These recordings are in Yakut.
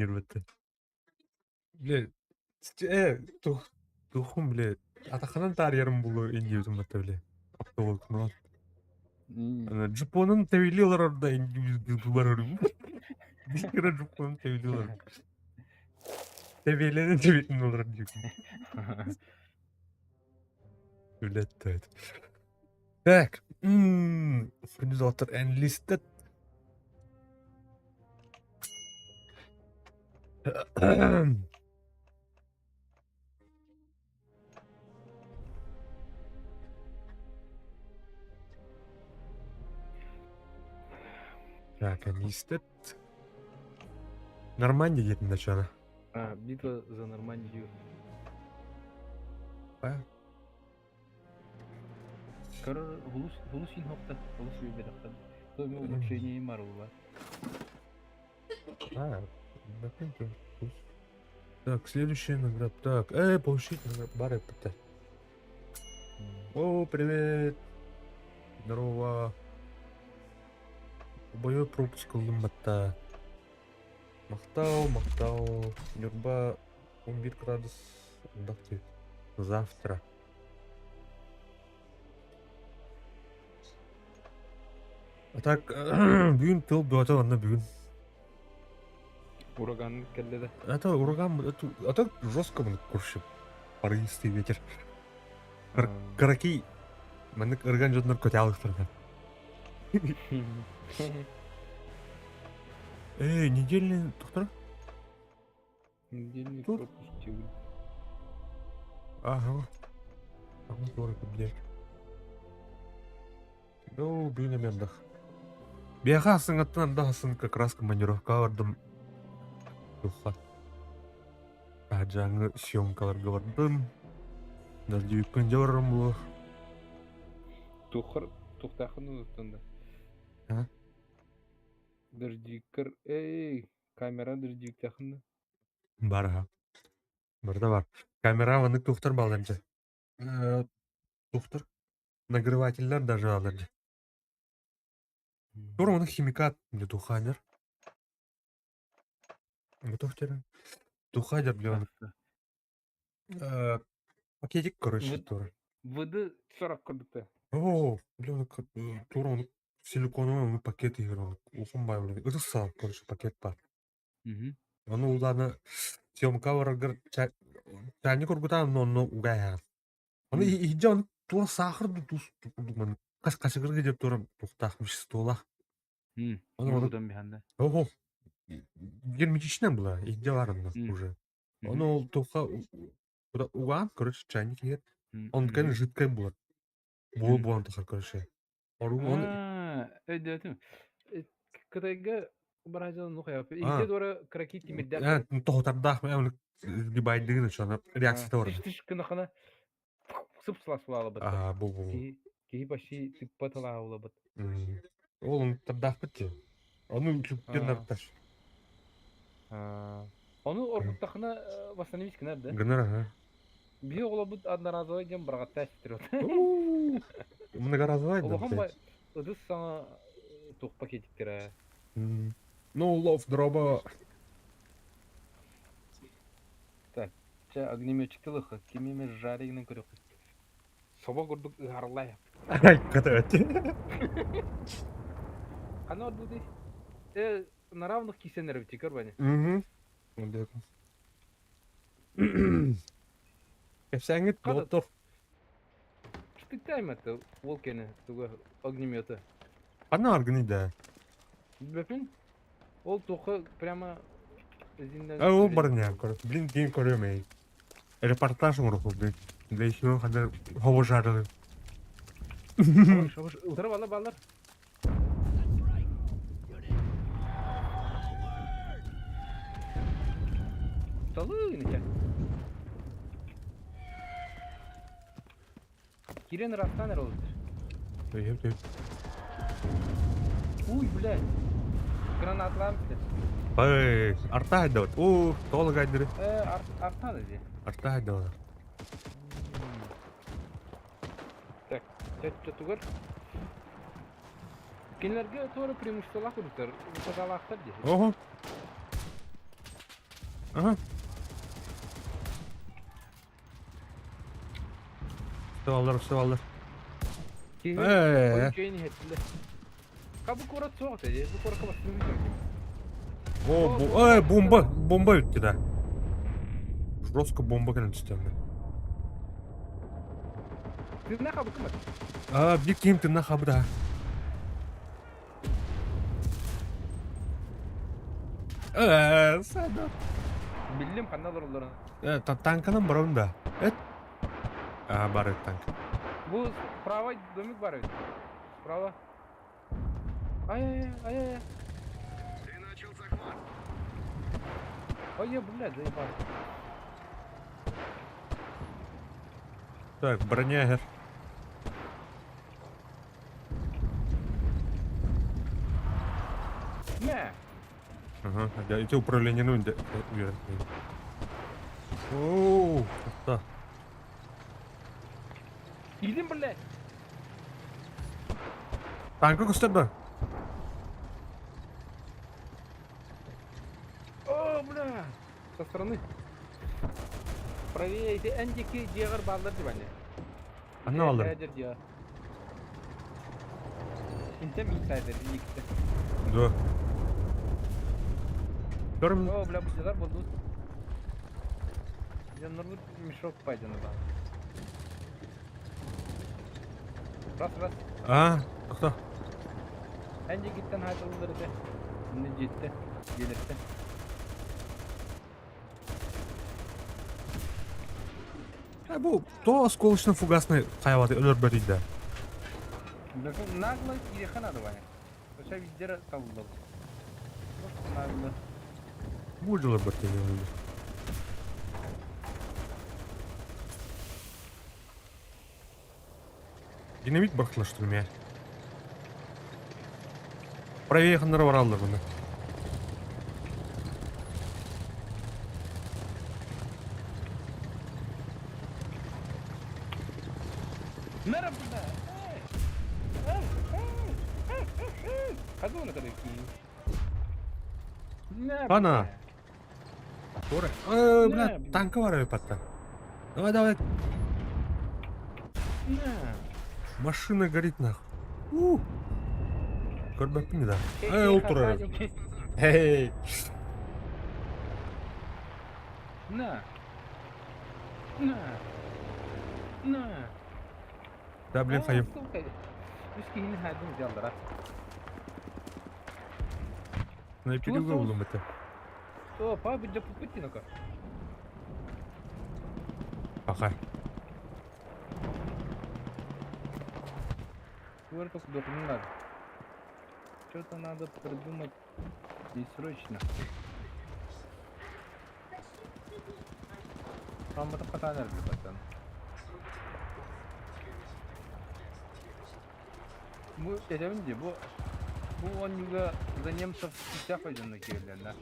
Ньурбаттан. Бля, тух тухум, бля, атахынан таарыйарым булу индиютум батта, бля. Оптоволокно. Джипонун тэбили олорор да барарым. Бикера джипонун тэбили олорор. Тэбиэлэнэн тэбиэтин олорор диэкин. Үлэттээт. Так, Фридотер enlisted. Так, enlisted. Нормандия диэтин начала. А, битва за Нормандию. А? Көрөр улус улус инһохта, улус үбэрэхтэн. Той улучшение марулла. А, да, Так, следующая награда. Так, получить награду. Бары пытать. О, привет. Здорово. Боевой пропуск ыллым батта. Махтал, махтал. Нюрба 11 градус. Завтра. А так, бүгүн тыл бөҕөтө манна бүгүн. Ураган кэллэ да. Это ураган, это, это жестко маны короче, порывистый ветер. Караки, маннык ырган дьоннор көтө Эй, недельный доктор? Недельный пропустил. Ага. Ага, город, блядь. Ну, блин, амендах. Бияха сыңаттан да хасын как раз командировка бардым. Туха. Жаңы съемкаларга бардым. Дождевикпен жабарым булар. Тухар тухтахын уттан да. А? Дождевиктер, эй, камера дождевиктахын да. Бар аха. Барда бар. Камера маннык тухтар баллар Тухтар. Нагревательлер даже алар дьэ. Тура оны химикат для тухайдер. Готов терен. Тухайдер для пакетик, короче, тура. ВД 40 курдукта. О, бля, тура оны силиконовый пакет играл. Ухум бай, бля. Это сам, короче, пакет бар. Ону улаана съемка бараргар чайник оргутаан онно угайаан. Ону иһдьэ ону туора саахар да туус курдук маннык хас хасыгырга диэри туора туохтаах веществолаах. Ону ону Оһо герметичная была, иһдьэ баар онно уже. Ону ол туохха угаан, короче, чайник иһэр. Он кэлин жидкай буолар. Буол буолан тахар, короче. Өйдөөтүм. Кытайга бараажан ну хайа. Иһитэ туора кыраки тимирдээх. Тоһутардаах либайдыгын ошоно реакцията бар. Тиш кынахана сып сылас булаалабыт. Аа бу бу. Киһи почти тыппат ылаабылабыт. Ол тардаахпыт ти. Ону үчүктен арташ. Ону оргуттахына восстановить гынар да? Гынар аха. Биһи оҕолорбут одноразовай диэн быраҕаттаа ситир Многоразовай да. Улахан бай ыдыс саҥа туох пакетиктэрэ. Ну, лов дроба. Так, чэ огнеметчик тылыхы, кими жаригынан көрөхпүт. Собо курдук ыһарыллай. Айката Хана ордуди? Э, на равных кисенер бити көр бани. Угу. Кэпсээҥҥит доҕоттор. Штыктайм это ол кene туга огнемета. Ханна аргыный да. Билбэппин. Ол туха прямо А ол барыня короче. Блин, день көрөм эй. Репортаж оҥоруохпут блин. Для еще ханна хобо жарылы. Утары баллар баллар. Талыгыныча. Кирен ырастан эрэ олуттар. Өйөм өйөм. Уй, блядь. Гранаталаан бүтэр. Ай, арта хайдабыт. Уу, тоҕо гайдыры? Э, арта да дии. Арта хайдабыт. Так, чөтчөтүгэр кинилэргэ туора преимуществолаах курдуктар, высоталаахтар дии. Ого. Ага. Все аллар, все аллар. Э. Кабы куорат суох этэ, бу куоракка бастыҥ. О, бу, э, бомба, бомба өттү да. Жестко бомба кэлэн түстэ. Тыынна хабы кымат. А, бир киһим тыынна хабы да. Э, сада. Биллим ханна олороллорун. Э, танканан барабын да. Эт. А, бар танк. Бу справа домик бар ведь. Справа. Ай-яй-яй, ай-яй-яй. Ты начал захват. Ой, я, блядь, заебал. Так, броня. Не. Ага, эти управление, ну, уверен. Оу, да. Идем, блядь. Танка көстөр да. О, бля. Со стороны. Правее, эти эндики дьиэгэр бааллар дибане. Анна алыр. Дьиэ. Интем инсайдер, икте. Да. Көрм. О, бля, бу будут. Я нормально мешок пойдем, да. Раз, раз. А, кто? Эндикиттен хайтылдыр эте. Не жетти. Келетти. А бу то осколочно фугасный хайваты өлөр бөтүйдө. Нагло кириэхэ надо, Ваня. Вообще везде табылды. Просто нагло. Бу жылы бөтүйдө. Динамит бырахтылаштырым я. Правее ханнары бар алды бұны. Нара, бля! Хазона когда Ана! Тора. Э, бля, танка бар патта. Давай, давай. Машина горит нахуй. У. Көрбөппүн да. Эй, ол турар. Эй. На. На. На. Да, блин, хайым. Үс киһини хайдым дьаллара. Снайперюга улым это. О, па, будь пути ну-ка. Пока. Надо. Что-то надо придумать и срочно. Там это пацан, пацан. Бу этэбин бу бу онньуга за немцев сейчас пойдем на да?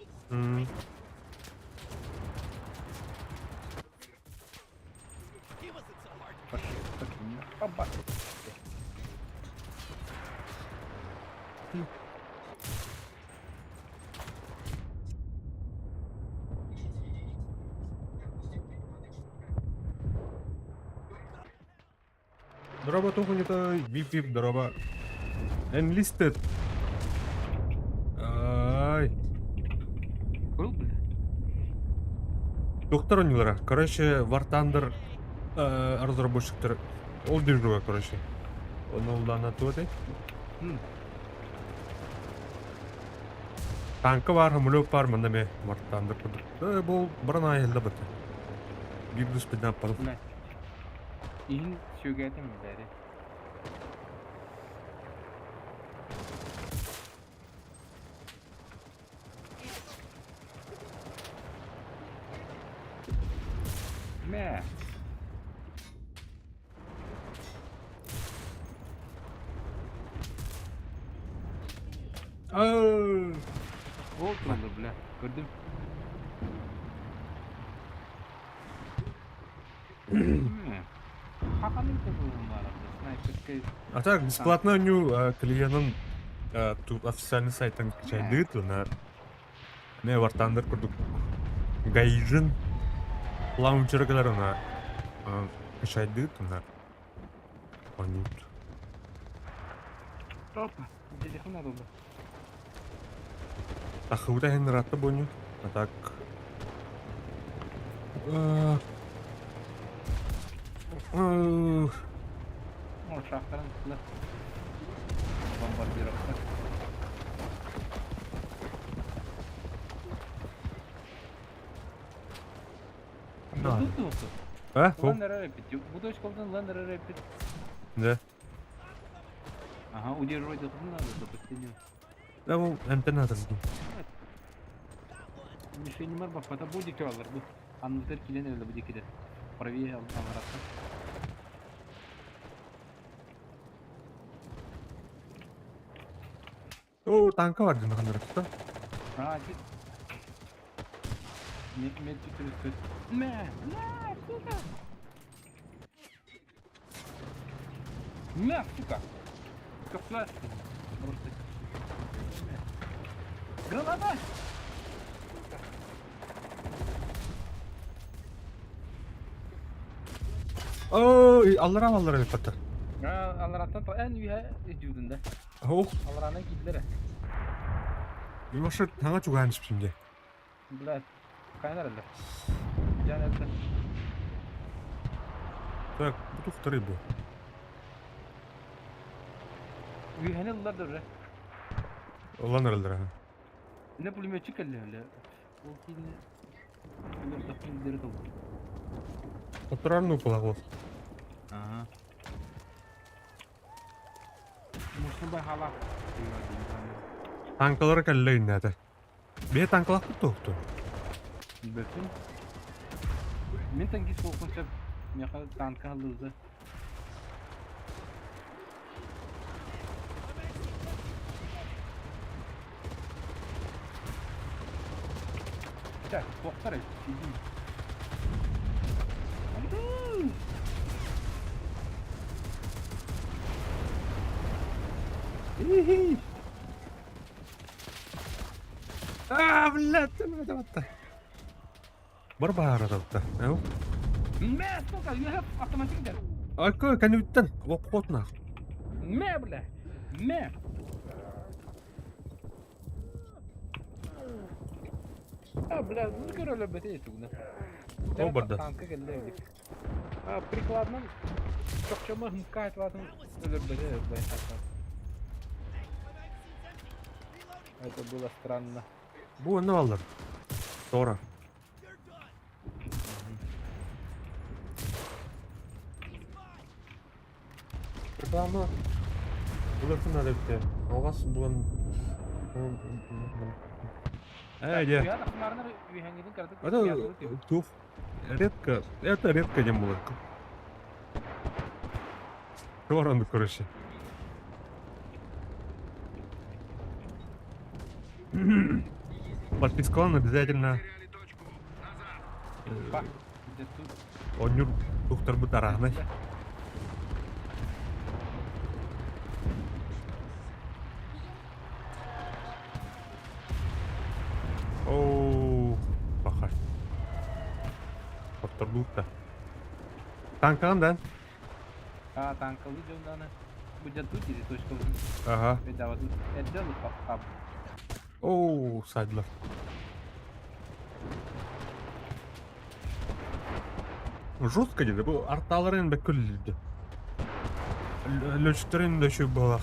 Пошли, пошли, Оба. Дороба тухунета, вип-вип, дороба. Enlisted. Ай. Был, бля? Доктор онилара. Короче, War Thunder разработчиктар ол движуга, короче. Оны улдана туоты. Танка бар, самолет бар, мында ме War Thunder курдук. Э, бул баран айылда бат. Бибдус педна пал. Бля. Иһин сүгэтим билэри. Мэ. Ау. Ол турду, бля. Көрдүм. Мэ. Хаканым бар, снайперскай. А так, бесплатно ню клиентын тут официальный сайттан качайдыт, на не War Thunder курдук. Гайжин лаунчерыгар ына качайдыыт ына оонньуут. Опа, телефон надо. Тахыбыта иһин ыраатта буонньу. А так О, шахтарын бомбардировка. Да. А? Лендер репит. Да. Ага, удерживать это надо до последнего. Да, бу эмтэн атырдым. Мишени бар баппата бу диэки баллар бу. Аннытыр килен эрэлэ бу диэкидэр. Правее аллараттан. О, танка бар дии ханнарыста. А, ти... Мед түтүрүспүт. Мэ! Мэ, сука! Мэ, сука! Көхлөр! Просто... Граната! О, аллараа аллараа эппэттэр. Аллараттан эн үһэ дьуудун да. Ох, Аллараанан киирдилэр. Вообще таҥа чугаһаан испитим дии. Блядь, хайан эрэллэр? Дьон эрдэ. Так, бу тухтарый бу? Үһэни ыллар да уже. Ылан эрэллэр аха. Не пулеметчик кэллэ өлө. Ол киини өлөрдөхпүн илдери тыл. Оттурар нуупалах ол. Ага. Муштун байхалаах. Танкалара кэллэ иннээтэ. Бэйэ танкалаахпыт туохту? Бөппүн. Мин танкист буолуохпун сөп. Миэхэ танка аһыллыбыта. Чэ, туохтар эбит, сиидим. Аа, блядь, это Бар баара табыта. Эу. Мэ, сука, үөһэ автоматик дэр. Акка кэнниттэн лопхотна. Мэ, бля. Мэ. А, бля, ну көрөлөр бэтэ тугна. О, барда. Танка кэллэ эбит. А, прикладынан чохчомо хымкаат латын өлөрбөтө бля. Это было странно. Бу онно баллар. Тора. Реклама. Булырсын надо бите. Алгас булан. Э, де. Это тух. Редко, это редко не было. Ворон, короче. Подпискалан обязательно. Онньур тухтарбыт арааһынай. Оо, паха. Хотторбут да. Танкаҕын да? А, танкалыы дьон бу дьэ тут или точка Ага. Эрдэ ылыппахха. Оо, сайдылар. Жестко диде. Бу арталарын бек күллүдү. Лөчтөрүн да şu балах.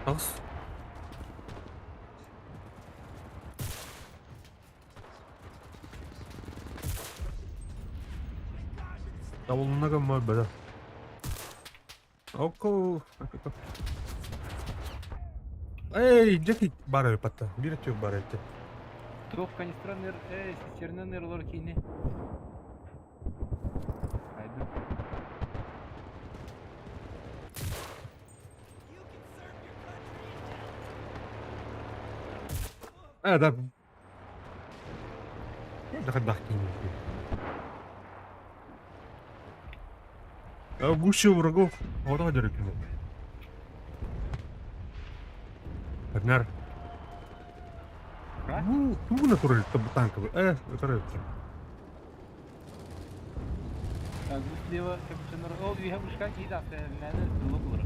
Ас. Табылына мой бада. Око. Эй, Джеки бары патта. Бир тюк бар этти. Туох канистранер, эй, цистернанер олор киини. Хайда. А, да. Да, да, Гуще врагов. Вот дерекин. Партнер. А? Ну, тугу натурали танковый. Это. Так, бу слева капитан. О, we have ушка кида, мене лук.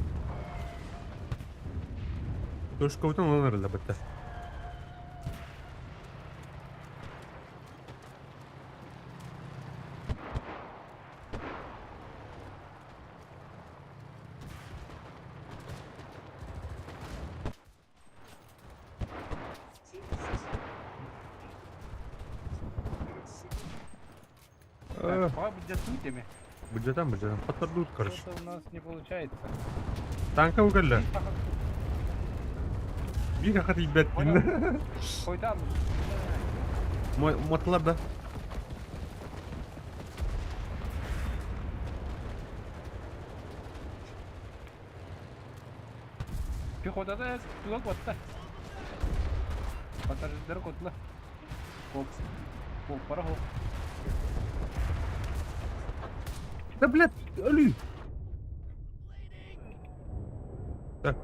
Точка вот он бетте. Так, по бюджету. Бюджетом, бюджетом. Подтардут, короче. Что-то у нас не получается. Танковый кэллэ. Биир хат ибет. Понял. Ой, там. Мотлар да. Пехота да туга котта. Батарейдар котла. Хоп. Хоп, пара хоп. Да, блядь, али. Так.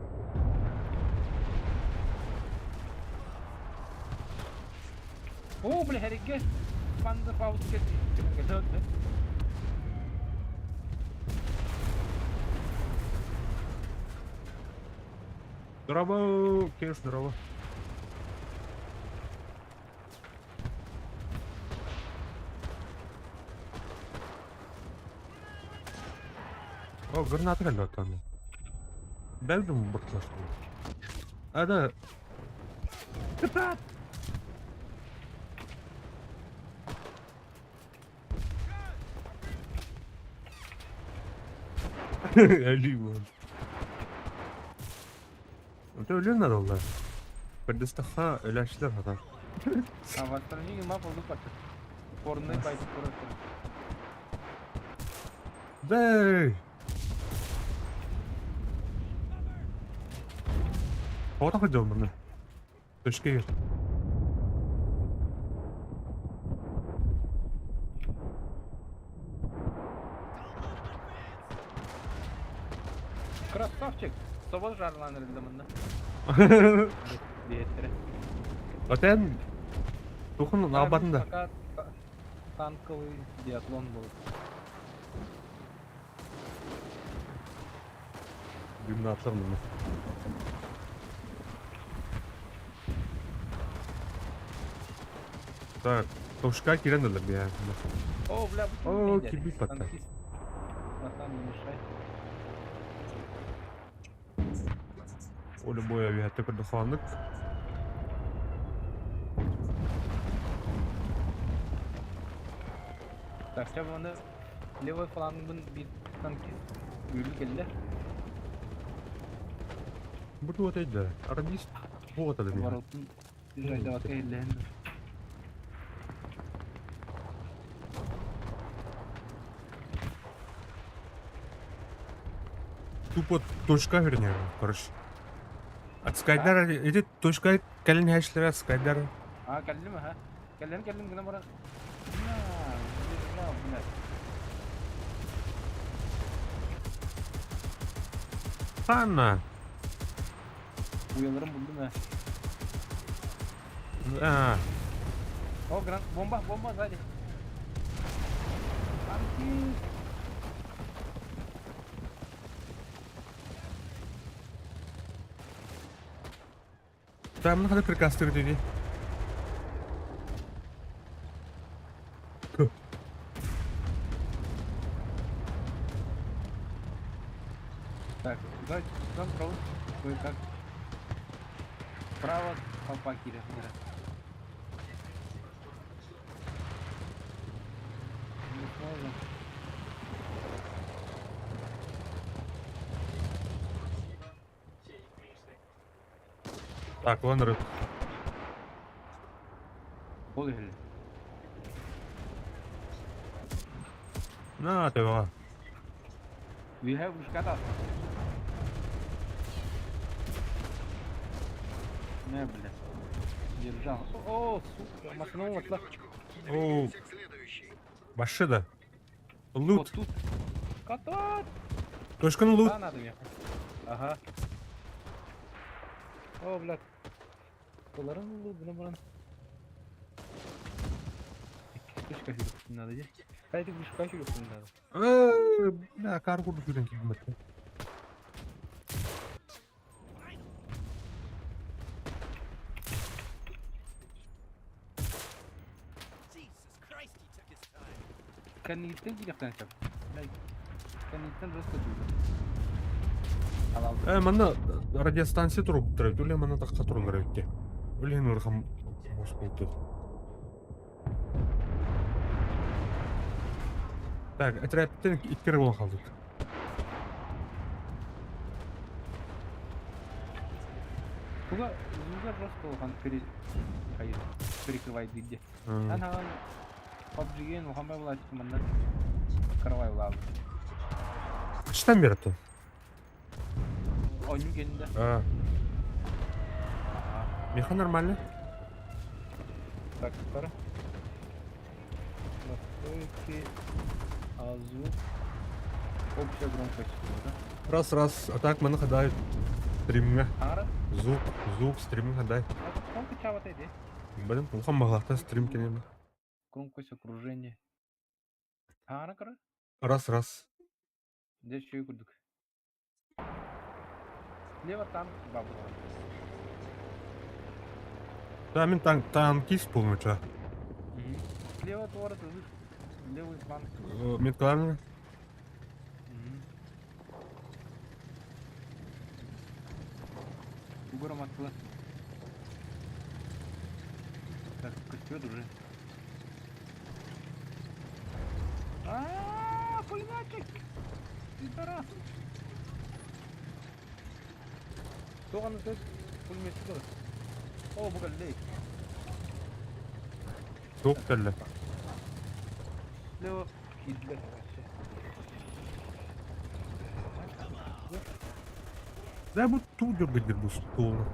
О, бля, herige. Panzerfaust кетти. Здорово, Кеш, здорово. О, граната кэллэ оттон. Бэлдим бұртлашты. А, да. Кытаат! Али, вон. Это өлен надо было. Предостаха өләшләр хата. А в остальные мапа лупат. Порный байт просто. Бэй! Тоҕо ходил маны? Точка егер. Красавчик. Собол жарланыр мында. Диеттері. Отен тухун албатын да. Пока танковый биатлон был. Гимнатор маны. Так, тушка кирен да. О, бля, О, киби потта. Танкист. Братан, не мешай. Оля боя виһәтте көрдөханык. Так, сейчас оны левый флангын bir танкист үлі келді. Бу туот эйдэ. Арадист вот это бия. Воротын жайдаватка келді. Тупо точка вернее, короче. От Скайдара, эти точка кэлен хэшлер от Скайдара. А, келді ме, ха? Келден келден гына бара. На, на, блядь. Ханна. Уяларым булду ме. А, О, гран, бомба, бомба сзади. Танкист. Там надо приказ dedi. Так, давайте сюда право. Кое-как. Право толпа кире. Не сможем. Так, вон рыб. Поехали. На, ты его. We have ушката. Не, бля. Держал. О, сука, махнул от О, К следующей. Башида. Вот Лут. тут. Котот! Точканы лут. Да, надо мне. Ага. О, блядь. Буларын булду, буну булан. Икки точка жүрүп надо, де. Кайда вышка жүрүп надо. Бля, кар курдук жүрген кийин. Кэнниттэн киириэхтэн сөп. Кэнниттэн жестко дууга. Халал. Манна радиостанция туруктар, үлэ манна тахха турулар эбитте. Үлэһин ырхам моспулту. Так, отрядтен иккер буолан хаалбыт. Туга звуга жестко улахан пере... перекрывает где. Ан PUBG-ген ухамбай булаачы манна каравай булаабыт. Читан берет. Оонньуу генде. А. Меха нормально. Так, пара. Настройки. А звук. Общая громкость, да? Раз, раз. А так маны хадай. Стримҥэ. Ара. Звук, звук, стрим хадай. Сколько чават эти? Блин, улахан бағлахта стрим кенем. Громкость окружения. Ара кара? Раз, раз. Здесь еще и курдук. Слева танк, бабушка. Да, мен танк, танкист полноча. Слева от левый фланг. Меткаларны? Угором открыла. Так, костер уже. А, пулеметчик! Пидорас! Тоған өтет пулеметчик бар. О, бұл лейк. Туох кэллэ. Слева кидлер вообще. Да, бу туу дөргөдөр бу столу.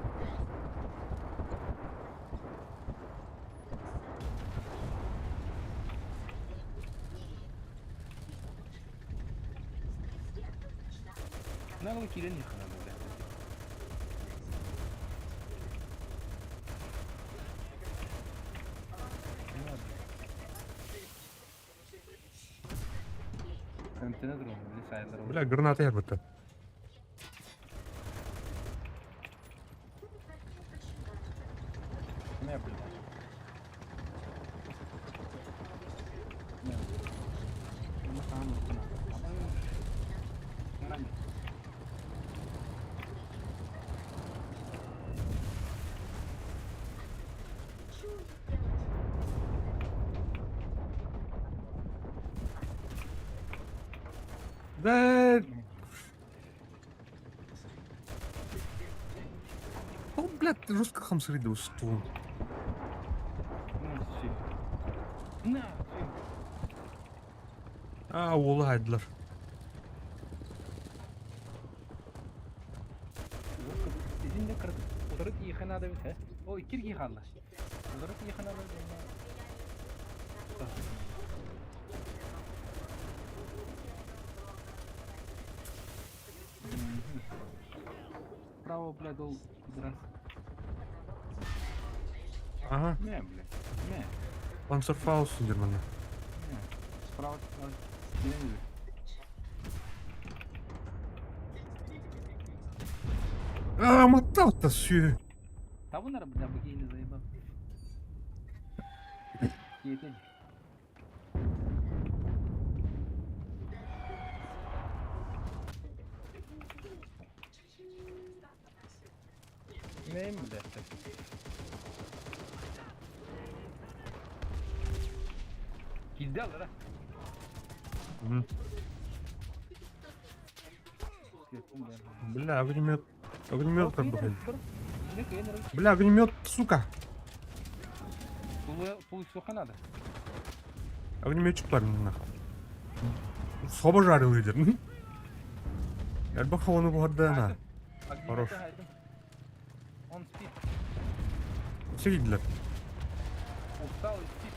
Нагло кирен не хана бля. Контейнер били сайылар. Бля, граната ярбыта. Не, бля. Не. Ну, сам ну, Да. О, блядь, жестко хамсырды стул. На, все. На, все. А, уолу хайдылар. Изинде кырды. Утырып ехана да бит, О, кирги халла. Утырып ехана да бит. Право, блядь, ол пидорас. Ага, Не, блядь. Не. Панцерфауст дер мана. Не. Справа, справа. Не, не. А, мотал-то сю. Табынар, бля, богини заебал. Киетен. Не, блядь. Кидал, да? Бля, огнемет. Огнемет как бы. Бля, огнемет, сука. Полусуха надо. Огнеметчик бар нахуй. Соба жарил лидер. Элбэх хону буһарда Хорош. Он спит. Сигидлер. Устал и спит.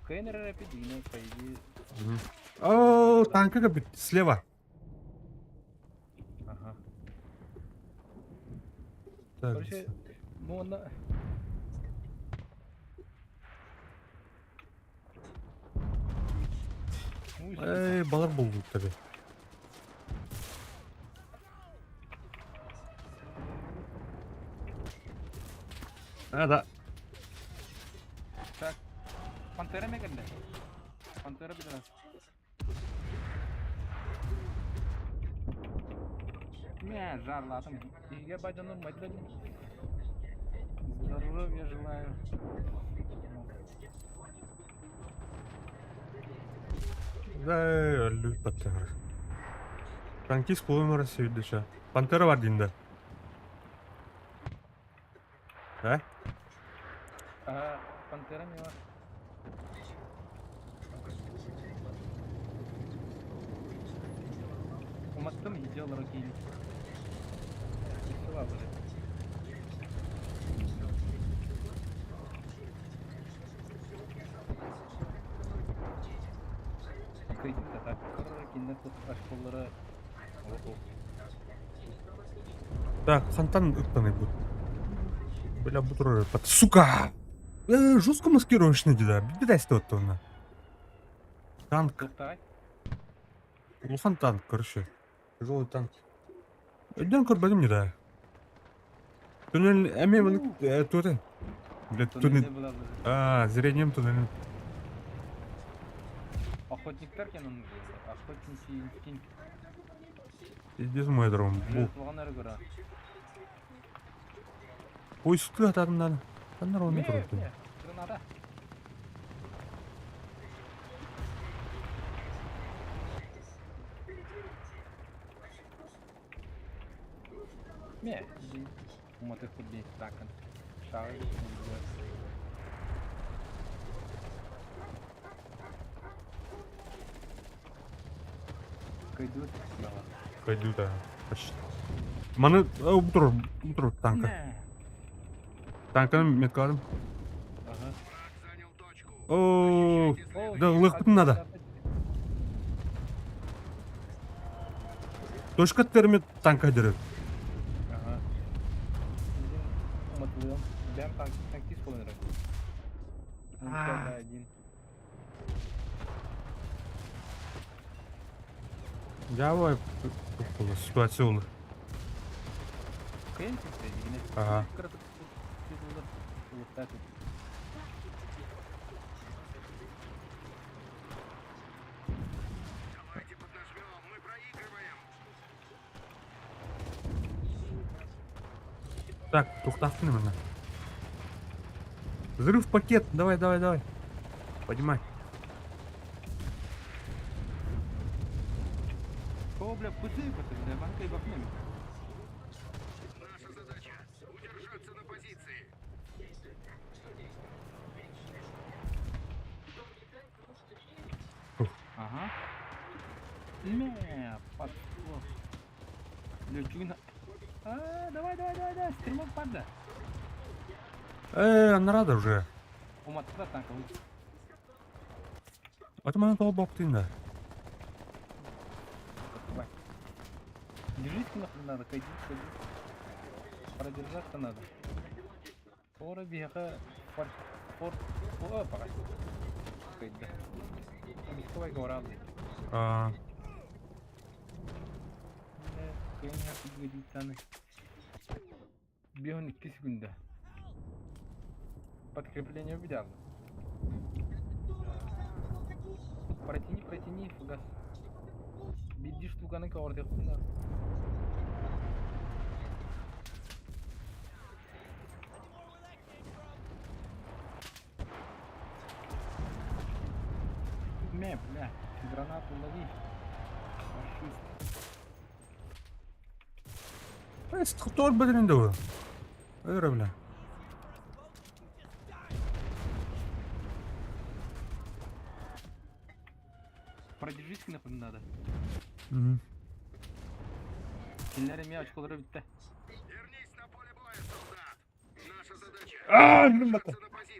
Кыайан эрэр эпи дьиҥинэ по идее. О, танка кэбит слева. Ага. Так, Короче, ну онно Эй, балар булдuk tabi. А, да. Так, Пантера ме кэллэ. Пантера билэр. Мэ, жарлатым. Иге байданы майдылар. Здоровья желаю. Да, өллүт баттар. Танкист полумара сүйдүшө. Пантера бар дейін. Э? А, Пантера мила. Уматтым идеал ракели. Села уже. Кредит так. Киндер тут ашколлары. Так, хантан ыттаны бут. Бля, бутур Сука! Жестко маскировочный деда. Беда вот Танк. Тухтай. Улахан танк, короче. Тяжелый танк. Өйдөн көрбөдүм не да. Туннель эме маны туре. Бля, туннель. А, зрением туннель. Охотниктар кен Охотничий инстинкт. Пиздец мой дром. Туганнары гора. Ой, сутка атадым. Таннар оны Ме, турат. ме, Граната. Ме, уматы худди такан. Шары. Кайдут Пойду да. Почти. Маны утур, утур танка. Танканы меткаладым. Ага. Враг занял точку. О, Защищайте да лыхпытын надо. Точка термит танка дерет. Ага. Уматылыам. Бэм танк танкист болын А. Один. Давай, ситуация oldu. Кыйын ситте дигине. Ага. Давайте поднажмем, мы проигрываем. Так, тухтахтын именно. Взрыв пакет, давай, давай, давай. Поднимай. О, бля, пыты, пыты, бля, банка и бахнем. Наша задача удержаться на позиции. Ага. Мэ, подплох. Лючуна. А, давай, давай, давай, давай, стрелок падла. Она рада уже. Уматта танка. Это мана того баптын да. Давай. Держись нахуй надо, кайди, кайди. Продержаться надо. Скоро бега фор фор о, пока. Кайди. Мисковай говорал. А, Бегун 2 секунда. Подкрепление увидел. Протяни, протяни, фугас. Бидди штуканы каварды кунда. Мэ, бля, гранату лови. Фашист. Структур бедрин да. Öyle бля. Продержись нахуй надо. Мгм. Кинилер эми очколары битте. Вернись на поле боя, солдат. Наша задача А, ну удержаться на позиции.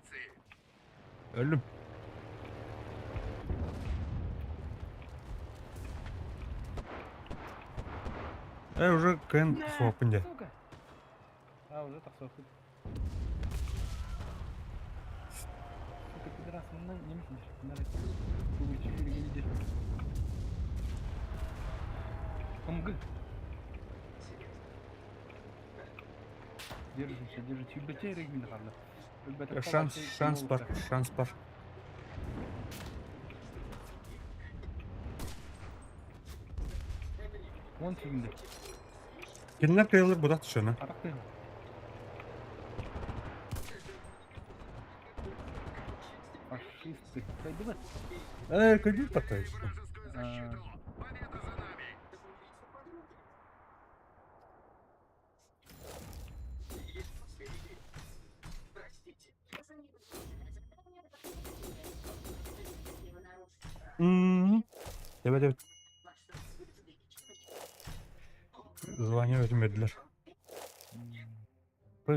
Өллүм. Уже кэн суоппун дьэ. Сука! А, уже тахсыахпыт. Сука, пидорас, манна немец сылдьар. Тугуччу сүүрүгүн илдьэр. МГ. Держимся, держимся. Өлбөтө эрэ хаалла. Өлбөтөххө Шанс, вообще шанс бар, ким шанс бар. 10 секунда. Кинилэр кыайаллар будат шана. Арах тыһы. Фашисты. Кайдыбыт. Кыйдыр такая. Вражескую защиту. Победа за нами. Evet. Звание ödemediler.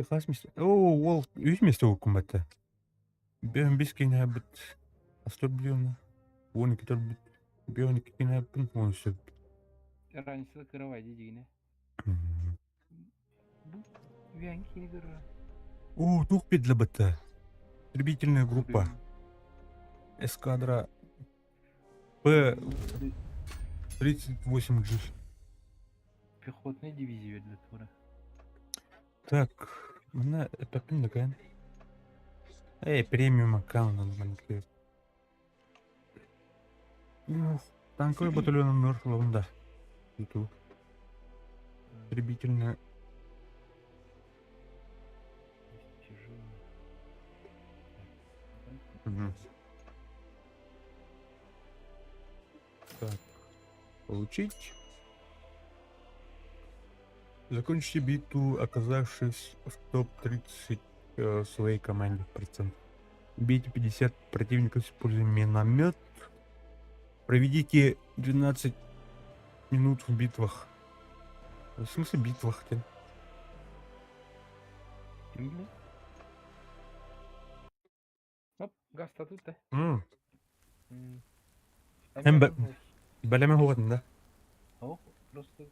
Хас месте. О, ол үс месте өкүмөттө. Бен бис кине бит. Астыр билион. 12 төр бит. Бион кине бит. 13. Раньше кырабай дигине. Бу үйән кини көрөр. О, тух бит бітті. Истребительная группа. Эскадра П-38G. Пехотная дивизия для тура. Так, мына эппин дакан. Эй, премиум аккаунт надо открыть. Ух, танковый батальон Норфлонда. YouTube. Истребительная. Мгм. Так, получить. Закончите битву, оказавшись в топ-30 своей команде процент. Убейте 50 противников, используя миномет. Проведите 12 минут в битвах. В смысле битвах? Ты? Оп, газ тут да. Эм, Бәлеме хугатын, да? О, просто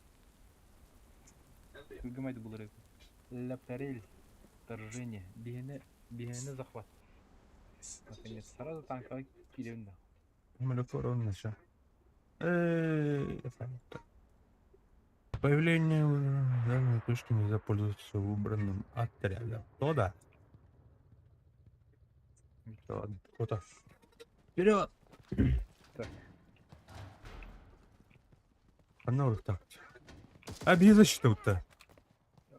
Күгемайды булыр. Ляпарель. Вторжение. Биһиэнэ, биһиэнэ захват. Наконец, сразу танковый кирен да. Начал. Появление данной точки нельзя пользоваться выбранным отрядом. То да. Ладно, кто-то. Вперед! Так. Она так. А без защиты-то.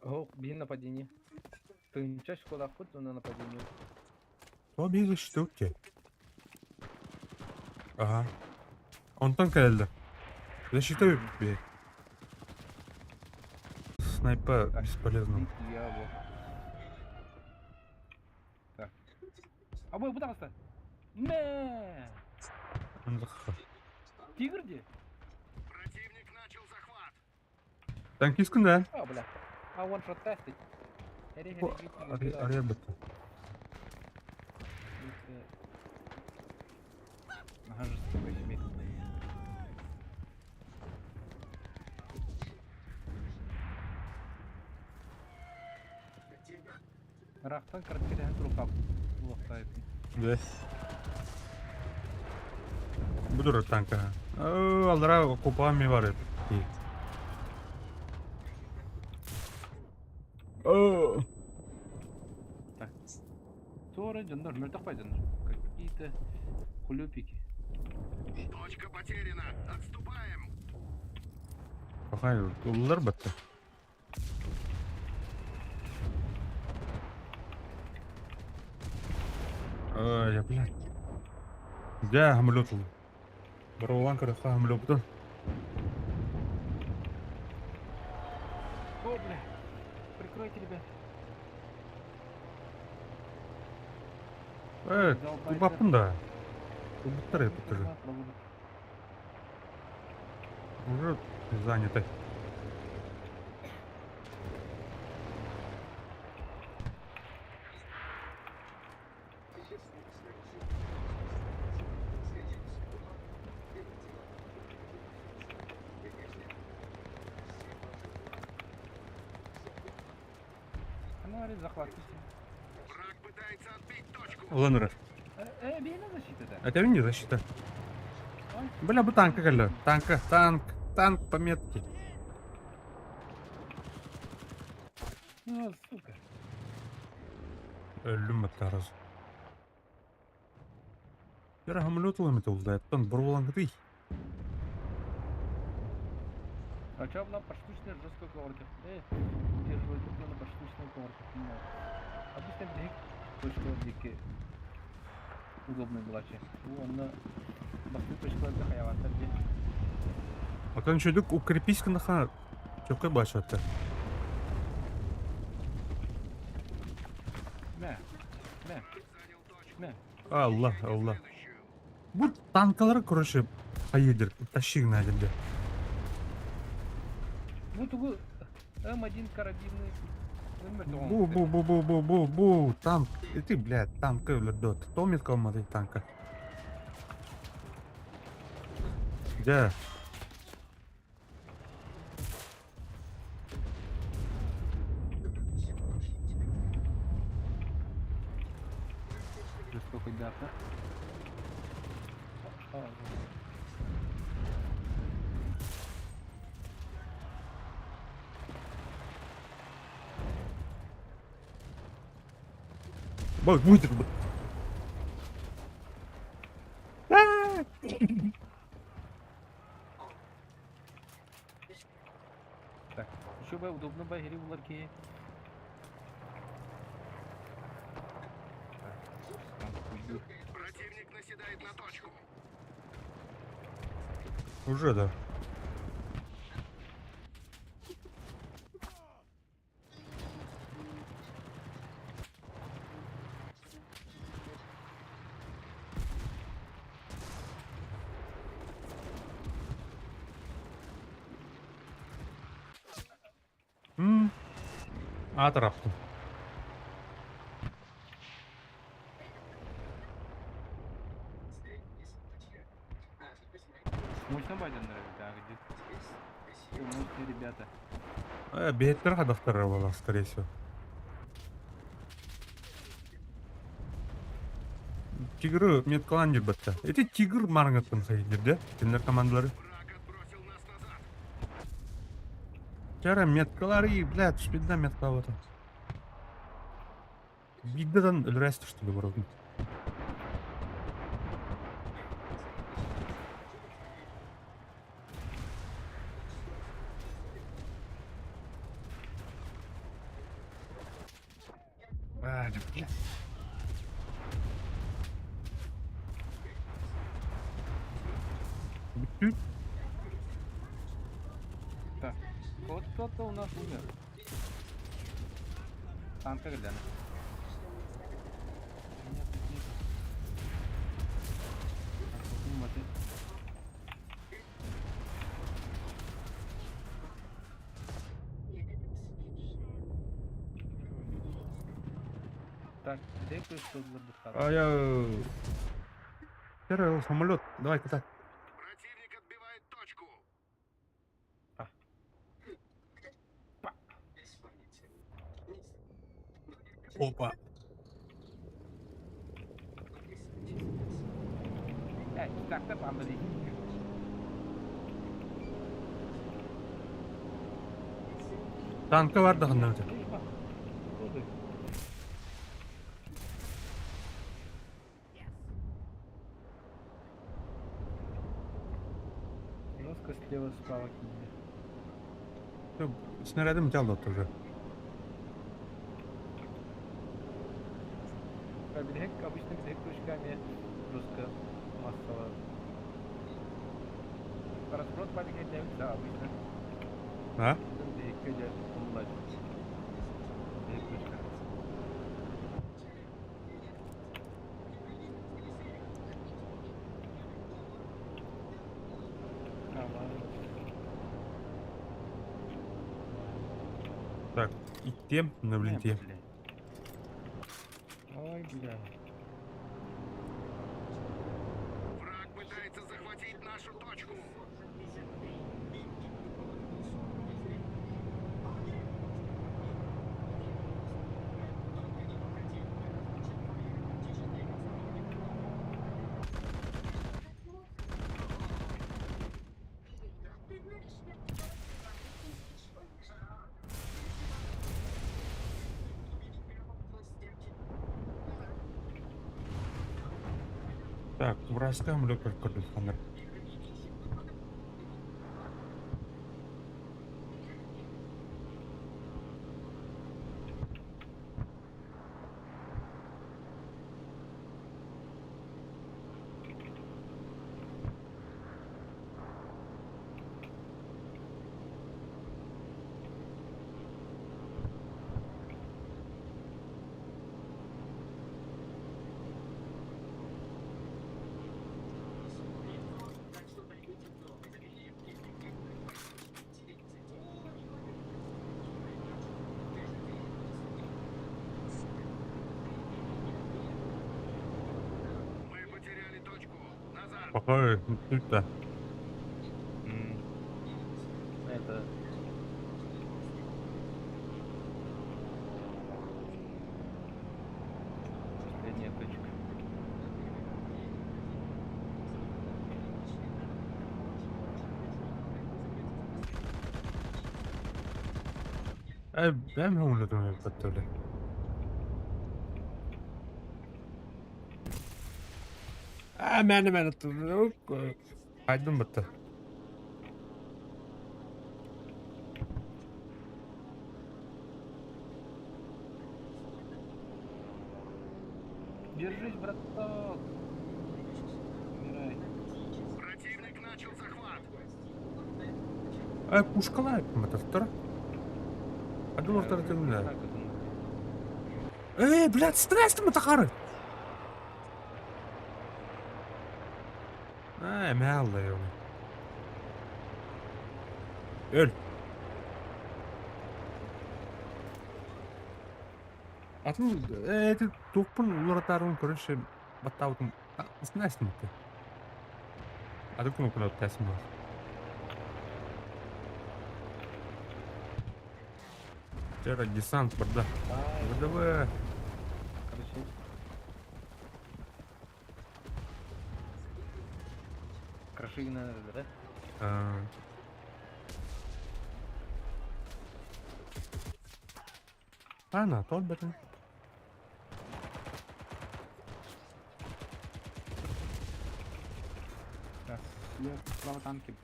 О, биһиэн нападение. Ты чаще куда хоть на нападение. О, без защиты. Ага. Он танк geldi. Защита бей. Снайпа бесполезно. Так. А бу пожалуйста. Мэ! Тигр где? Противник начал захват. Танкист да? А, бля. А one shot тестить. Ария бітті. Ага, жестокая семейка. Рахтан картина рукав. Да. Буду танка. Алдыра купами бар еді. О, Так. Тора дьоннор, мөлтөх дьоннор. Какие-то хулюпики. Точка потеряна. Отступаем. Пахай, улар бітті. Ай, я, блядь. Где хамлет? Барулан көрөххө хамлет. О, бля. Прикройте, ребят. Тубаппын да. Тубуттар это тоже. Уже заняты. Ханна захват. Враг пытается отбить точку. Улан ырар. Биһиэнэ защита да. Это не защита. Бля, бу танка кэллэ. Танка, танк, танк по метке. Ну, сука. Өллүм баттарыз. Бера самолет улам это улдайттан бур кытый. А чё нам поштучно жестко корки? Удерживать тут надо поштучно корки. Обычно бег точка дики удобный была че. Онно басты точкаларга хаяваттар де. Отон чөдүк укрепись кынаха чөккө башатты. Мә. Мә. Мә. Алла, Алла. Бу танкалар, короче, поедер, тащи на один. Ну тугу М1 карабинный. Бу бу бу бу бу бу бу танк. И ты, блядь, танк дот. Томит кому танка. Где? Жестокий да. Бак, будет. Так, еще бы удобно бы булар ки. Противник наседает на точку. Уже, да. А тараптым. Мощно Байден нравится, да, где? Мощные ребята. Беттер хадахтар была, скорее всего. Тигры меткалан батта. Эти тигр марңаттан сайдыр, да? Киндер командалары. Враг отбросил нас назад. Вчера меткалары, блядь, шпидна меткалата. Биддан өлрәсті, что ли, вроде. А, да, блядь. Бүтү. Так, вот кто-то у нас умер. Танка гляну. Нет, тут нету. Так, вот, ну, вот это. Так, где кое-что для А я... Первый самолет, давай куда? Противник отбивает точку. Опа. Так-то пандали. Танка бар да ханна өтө. Жестко слева, справа кинули. Снарядым тялды уже. А берег, обычно берег крючками жестко массово. Разброд маленький да, обычно. А? Берег онлайн. Берег крючка. А, ладно. Так, и тем на блинте. Ой, бля. Враг пытается захватить нашу точку. Так, вражеская мүлөк көрдүк. Мы потеряли точку. Назад. Пока да. Это последняя точка. Ben oynadım hep öyle. Мен Айдым бітті. Держись, браток! Умирай. Противник начал захват. Пушкалар мотор. А думал, что это не. Эй, блядь, стресс там тахары. Ай, мяло его. Өл. Атын это тупын уларатарын короче баттаутын снайсын бітті. Ады күні күні тәсім бар. Вчера десант барда. ВДВ. Короче. Кроши надо, да? Ана, тол бетін. Так, слева, справа танки.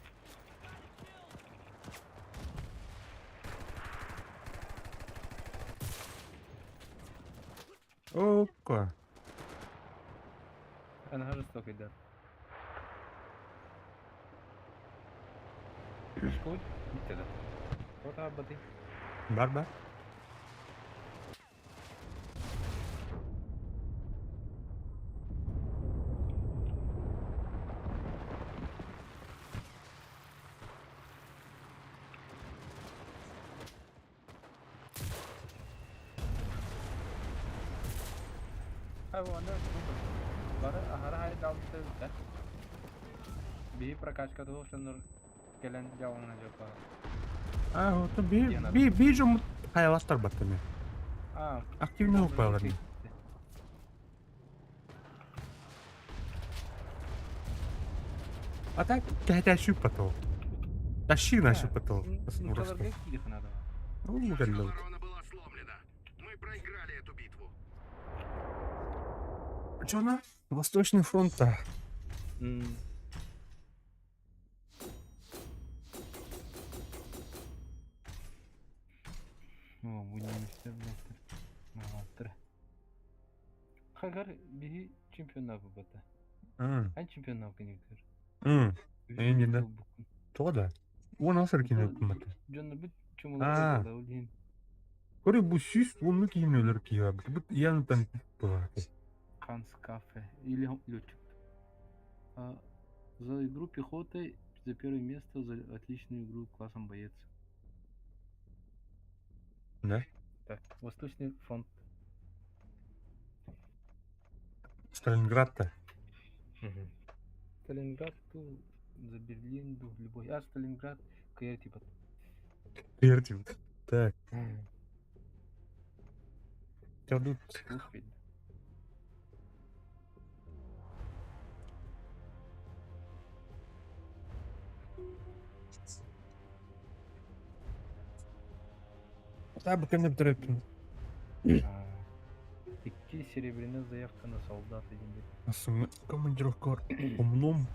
Опа. Она жестоко идет. Школь? Битте да. Вот абады. Бар бар. А вон, бары ахара хай далты да. Би прокачка того, что нур келен жауына жопа. А, вот би би би жом хаяластар баттым. А, Активно упалар. А так кәтә шүп потол. Тащи на шүп потол. Ну, Наша галло. оборона была сломлена. Мы проиграли эту битву. Чё на? Восточный фронт-то. О, будем блядь. Маватыр. Хагар биһи чемпионат бата. Ан чемпионат кенекер. Эми да. То да. Он асыр кине өкмөт. Жонно бүт А. чумулар да улин. Көрө бу сүс онну кийин кийип. Бут янтан была. Ханс Кафе или летчик. А, за игру пехотой за первое место за отличную игру классом боец. Да? Так, Восточный фронт. Сталинград-то. Сталинград ту за Берлин ду любой. А Сталинград КР типа. Тертим. Так. Тут Слушай. Та бу кемне битиреппин. Серебряная заявка на солдата диэн. Ассыҥҥа командировкалар умнуом.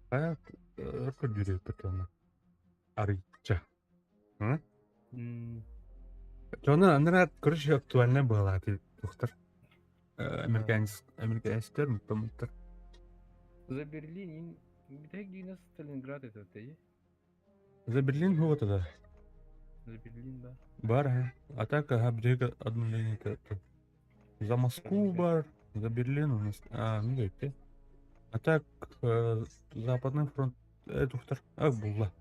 Хайа көрдүүрүөхпүт уонна арыйча. М? Дьону анараа короче актуальнай быһалаах туохтар американец американецтэр муттар. За Берлин, где у нас Сталинград это ты? За Берлин вот это. За Берлин, да. Бар, а. А так, ага, брега обновление это. За Москву бар, за Берлин у нас. А, ну да, А так, Западный фронт, тухтар, а, була.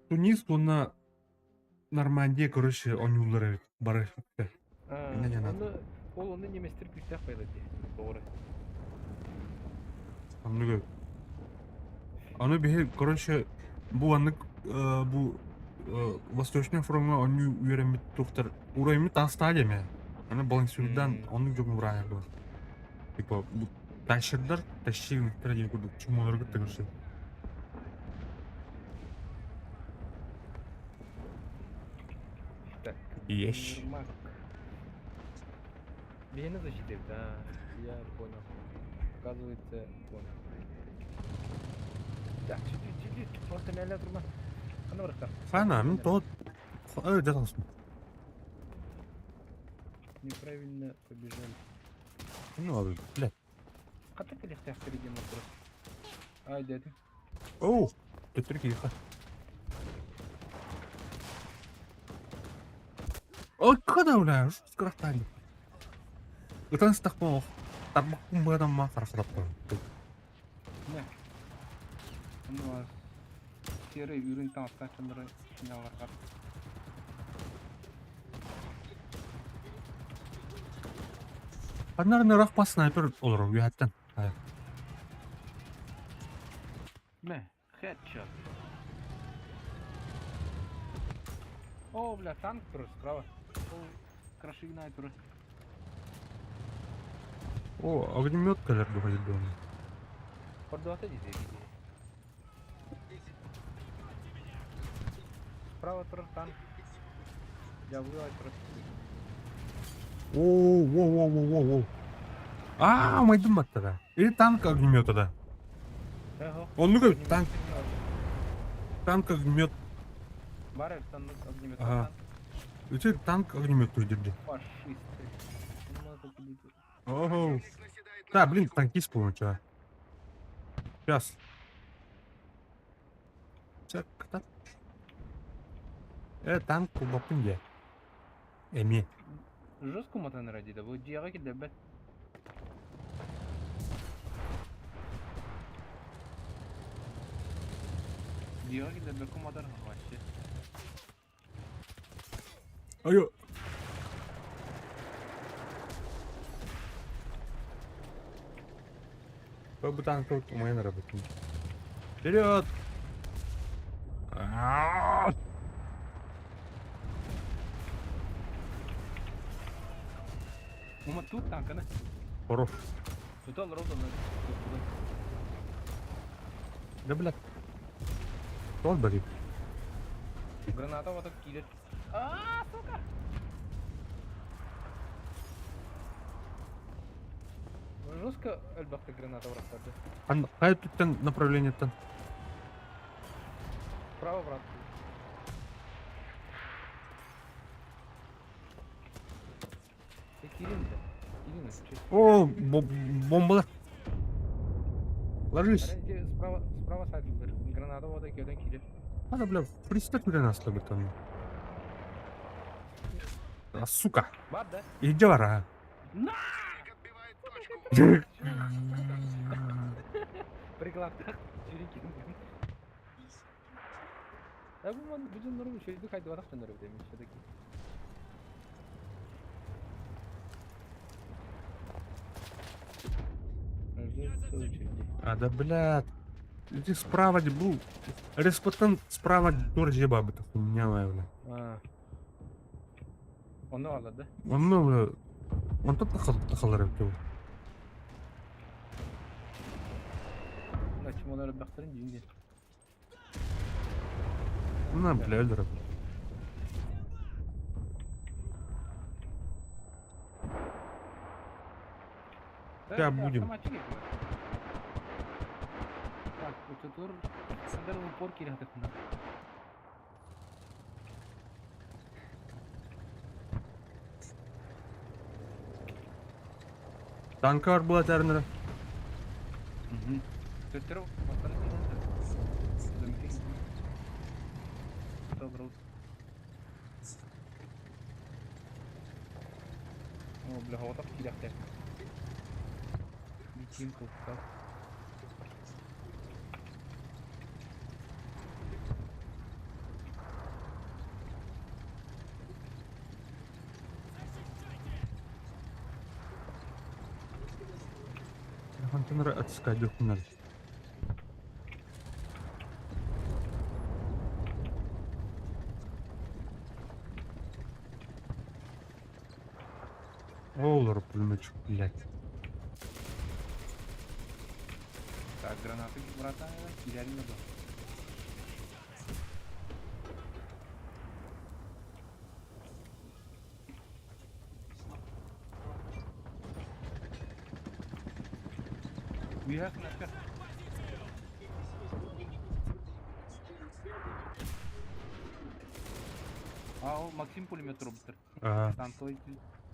Тунис, на Нормандия, короче, онюлары бары. Не надо. Ол оны неместер күстәк байлады. Doğru. Анныгы. Аны биһи, короче, бу аннык бу Восточный фронтга онню үөрэммит тухтар ураймыт таастаа деме. Аны балансюрдан оннук жогун урайар был. Типа, бу тащердар, тащигниктер диэн курдук чумолоргут тагырсы. Так. Ешь. Бейні защитив, да. Я понял. Оказывается, понял. Так, чуть-чуть, чуть-чуть. Просто мяля турма. Ана барахтар. Фана, ну тот. Жатасың. Неправильно побежали. Ну ладно, блядь. Ката келехтях деген вопрос. Ай, дядя. Оу, төттүрү киһиэхэ. Ой, когда, бля, скоростали. Ытан стахпа тарбаккун быадамма харахараппа. Не. Ну, серый үрүн таҥастаах дьоннору сигналларгар. Ханнар нырах снайпер олорор үһэттэн. Мэ, хедшот. О, бля, танк турар справа. Ол крашигнай турар. О, огнемет кэлэр духа дома. Хордуата дии дии. Справа турар танк. Дьабылы турар. О, во, во, во, во, во. А, майдым баттара. Или танк огнемета, да. Ага. Он, ну как, танк, танк огнемет. Бар танк огнемет. Ага. Эти танк огнемет держи. Фашисты. Ну, надо победить. Ого. Противник наседает на Да, блин, точку. танкист получаю. Сейчас. Так. Танк кубапынде. Эми. Жестко мотан ради, да, вот дьяга килдербет. Дьяга килдербет куматар вообще. Ай. Бу танк у меня работает. Вперед! А-а-а! Ума тут танк, ана. Хорош. Тут ал рода на. Да, блядь. Тот болит. Граната вот так кидает. А, сука! Жестко элбахта граната врастады. Ан хайа туттан направление-то? Справа, брат. Ты Кирин, да? Кирин, че? О, бомбалар. Ложись. Справа, справа сайт Граната вот так кидает. Кирин. Надо, бля, пристать бля нас там. А, сука. Бар, да? Иди вара. Противник отбивает точку. Приклад. Чирикин. А бу ман бу дьоннору шөйдү хайдыбатах дьоннору бит все-таки. А, да, блядь. Иди справа был. Респотан справа тур жеба бы хуйня бля. А. Ону аҕалла да? Онно бля. Онтон тахалар эбит ол. Чмолар элбэхтэрин дьиҥ диэн. На, бля, өлөрөм. Сейчас будем. Так, учутур сандер в упор киирэ Танка бар була тэрнere. Төттөрү бастан Добро. О, бля, вот так кидэхтэ. Битим кылта. Хантанара отыскать документ. Олар пулеметчик, блядь. Так, гранаты, братан, кидэри надо. Үөһэ кнопка. А, ол Максим пулемет роботтар. Ага. Танковый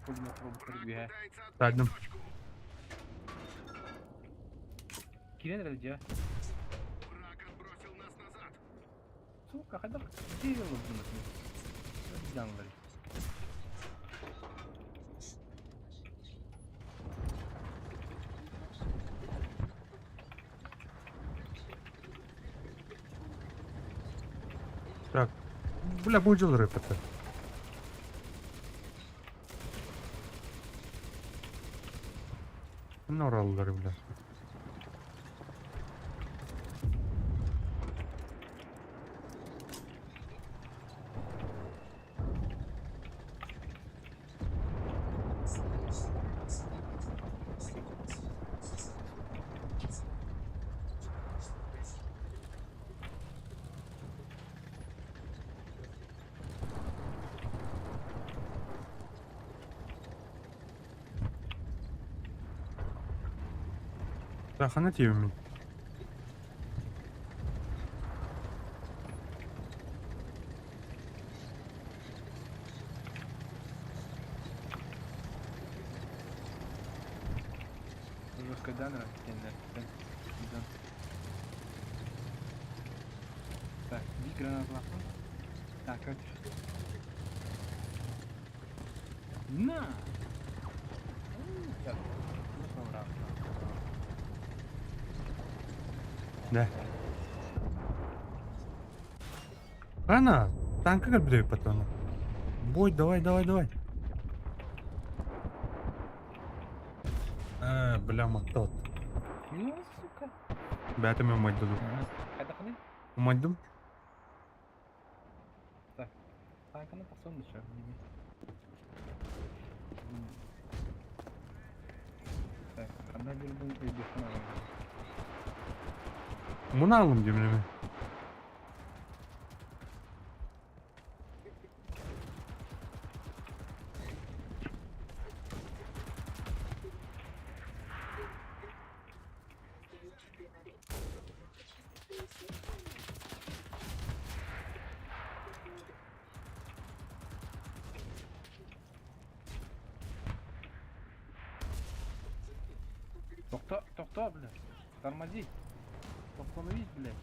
пулемет роботтар үөһэ. Садим. Киирэн эрэр дьэ. Враг отбросил нас назад. Сука, хайдах дерево гынатын. Дьаҥлар. Так. Бля, будем рэпать. Нораллар, бля. Хана тиэммин. Жестко данера Так, би граната. Так, это. На! Так, ну, раз. Да. Хана, танка как потом. Бой, давай, давай, давай. А, бля, мотот. Ну, сука. Бәтіме умайдым. Хайдаханы? Умайдым. Так, танканы тахсан еще. Так, ханна бирдин өйдөхүн алам. Муну алым деймін. Тохто, тохто, бля. Тормози. Остановись, блядь.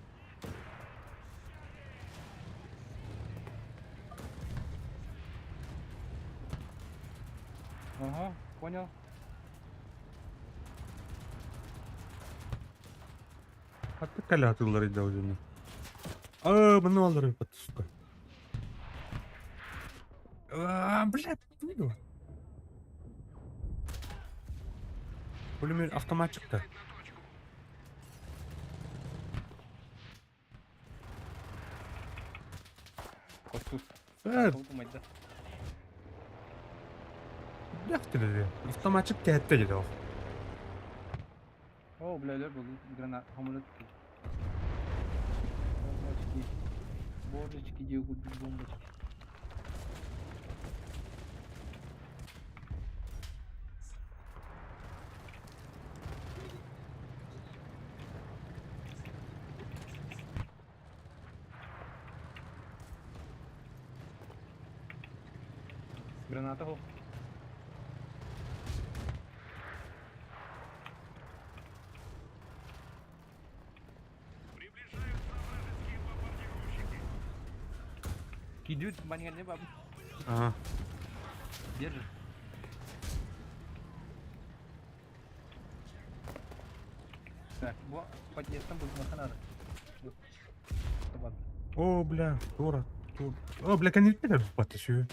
Ага, понял. Хатты калятылар иде өзіне. А, мына алыр сука. А, блядь, видел? Пулемет автоматчик-то. Умайда. Бляхтелери. Автоматчик кэһэттэ дии ол. О, бля, өлөр буолуу. Гранат, самолет. Бомбочки. Божечки, где купить бомбочки? Граната хо. Приближаются вражеские бомбардировщики. Кидют, маньяны баб. Ага. Держи. Так, бу подъездом будет надо. О, бля, тура. О, бля, кэнниттэн баттı сүү.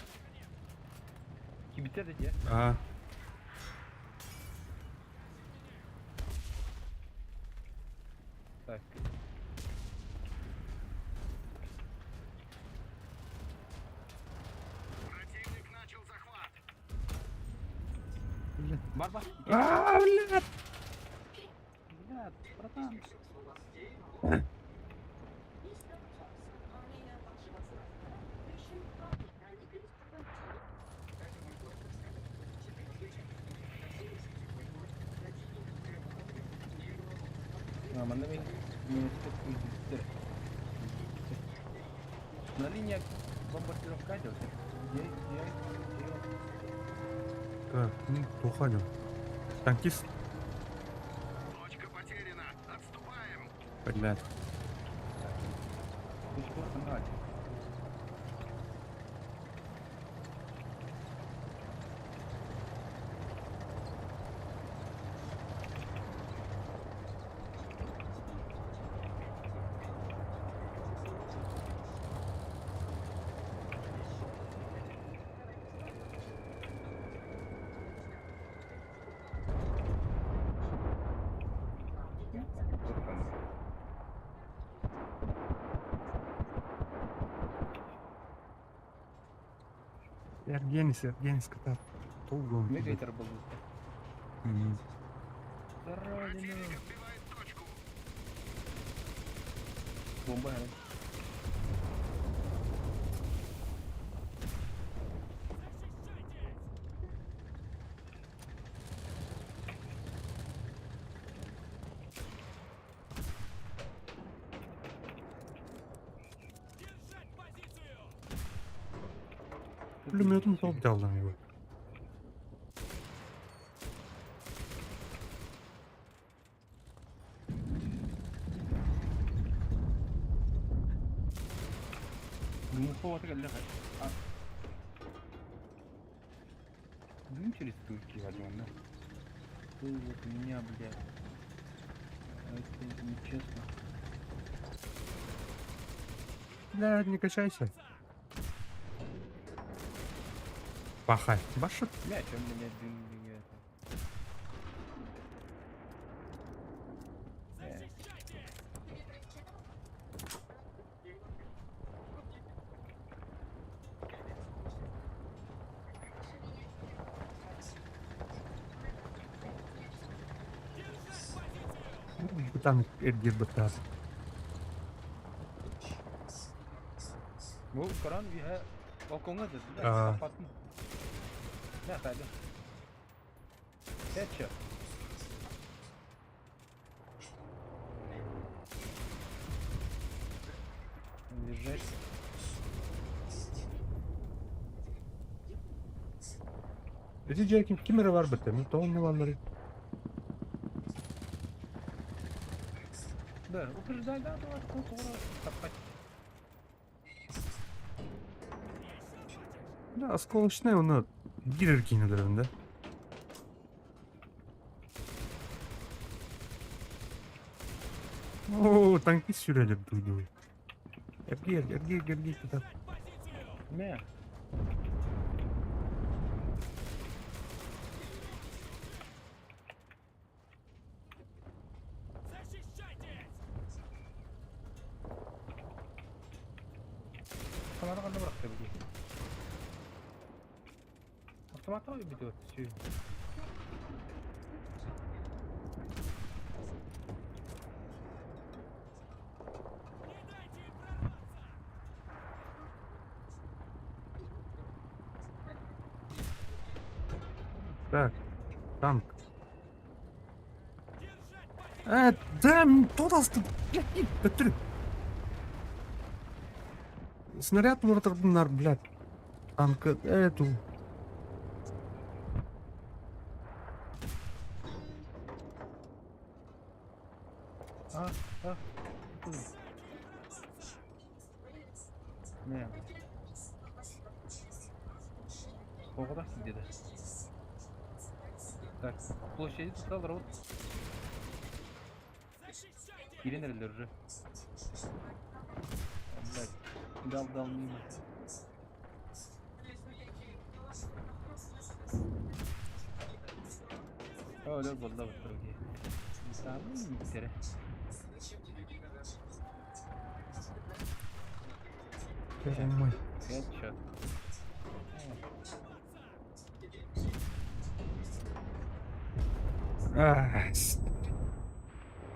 Кибитер де. Аа. Так. Противник начал захват. Бля. Барба. Аа, бля. Бля, братан. А, манна мин миэстэ На линия бомбардировка идет. Где, где, где? Так, ну, туханю. Танкист. Точка потеряна. Отступаем. Блядь. Точку останавливать. Эргенис, Эргенис, катар. Толгон. Мегайтер был. За родину. Противник отбивает точку. Бомба. Пулеметом топ дал его. Глухого леха. Дым через турки возьмем, да? Ты вот меня, блядь. Это нечестно. Бля, не качайся. Пахай. Баша. Бля, чем меня дым не это? Там эргир баттас. Ну, Коран виһэ балкоҥҥа да, блядь, А. саппатын. Мә, хайда. Headshot. Лежать. Эти жер ким кимere var бітті. Мен тоғын не баллары. Да, упреждай, да, давай, саппать. Да, осколочный оны гирер кейінілерінде. О, танкист сүйрелеп дуйду. Эргер, эргер, эргер, куда? Мә. Санары қанда бырақты бізге? Автоматом ведет всю. Так, танк. Да, тот Бөттүр. Снаряд уларытарбыннар, блядь. Танка, эту. А, а, Не. Оҕо где-то. Так, площади стал рот. Киирэн эрэллэр уже. Блядь, дал, дал мимо. О, да, буолла в итоге. Самый миксеры. Мой. Headshot.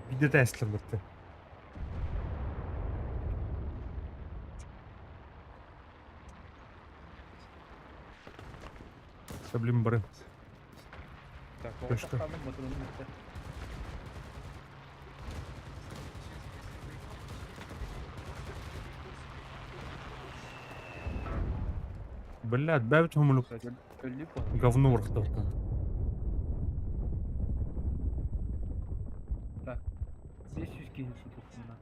Видео тестлер бітті. Блин, бары. Так, Точка. хаалым ботурун бүттэ. Блядь, бэбит хомулук Өллүк ол. говно урахталтан. Так. 500 киһи тутухтуна.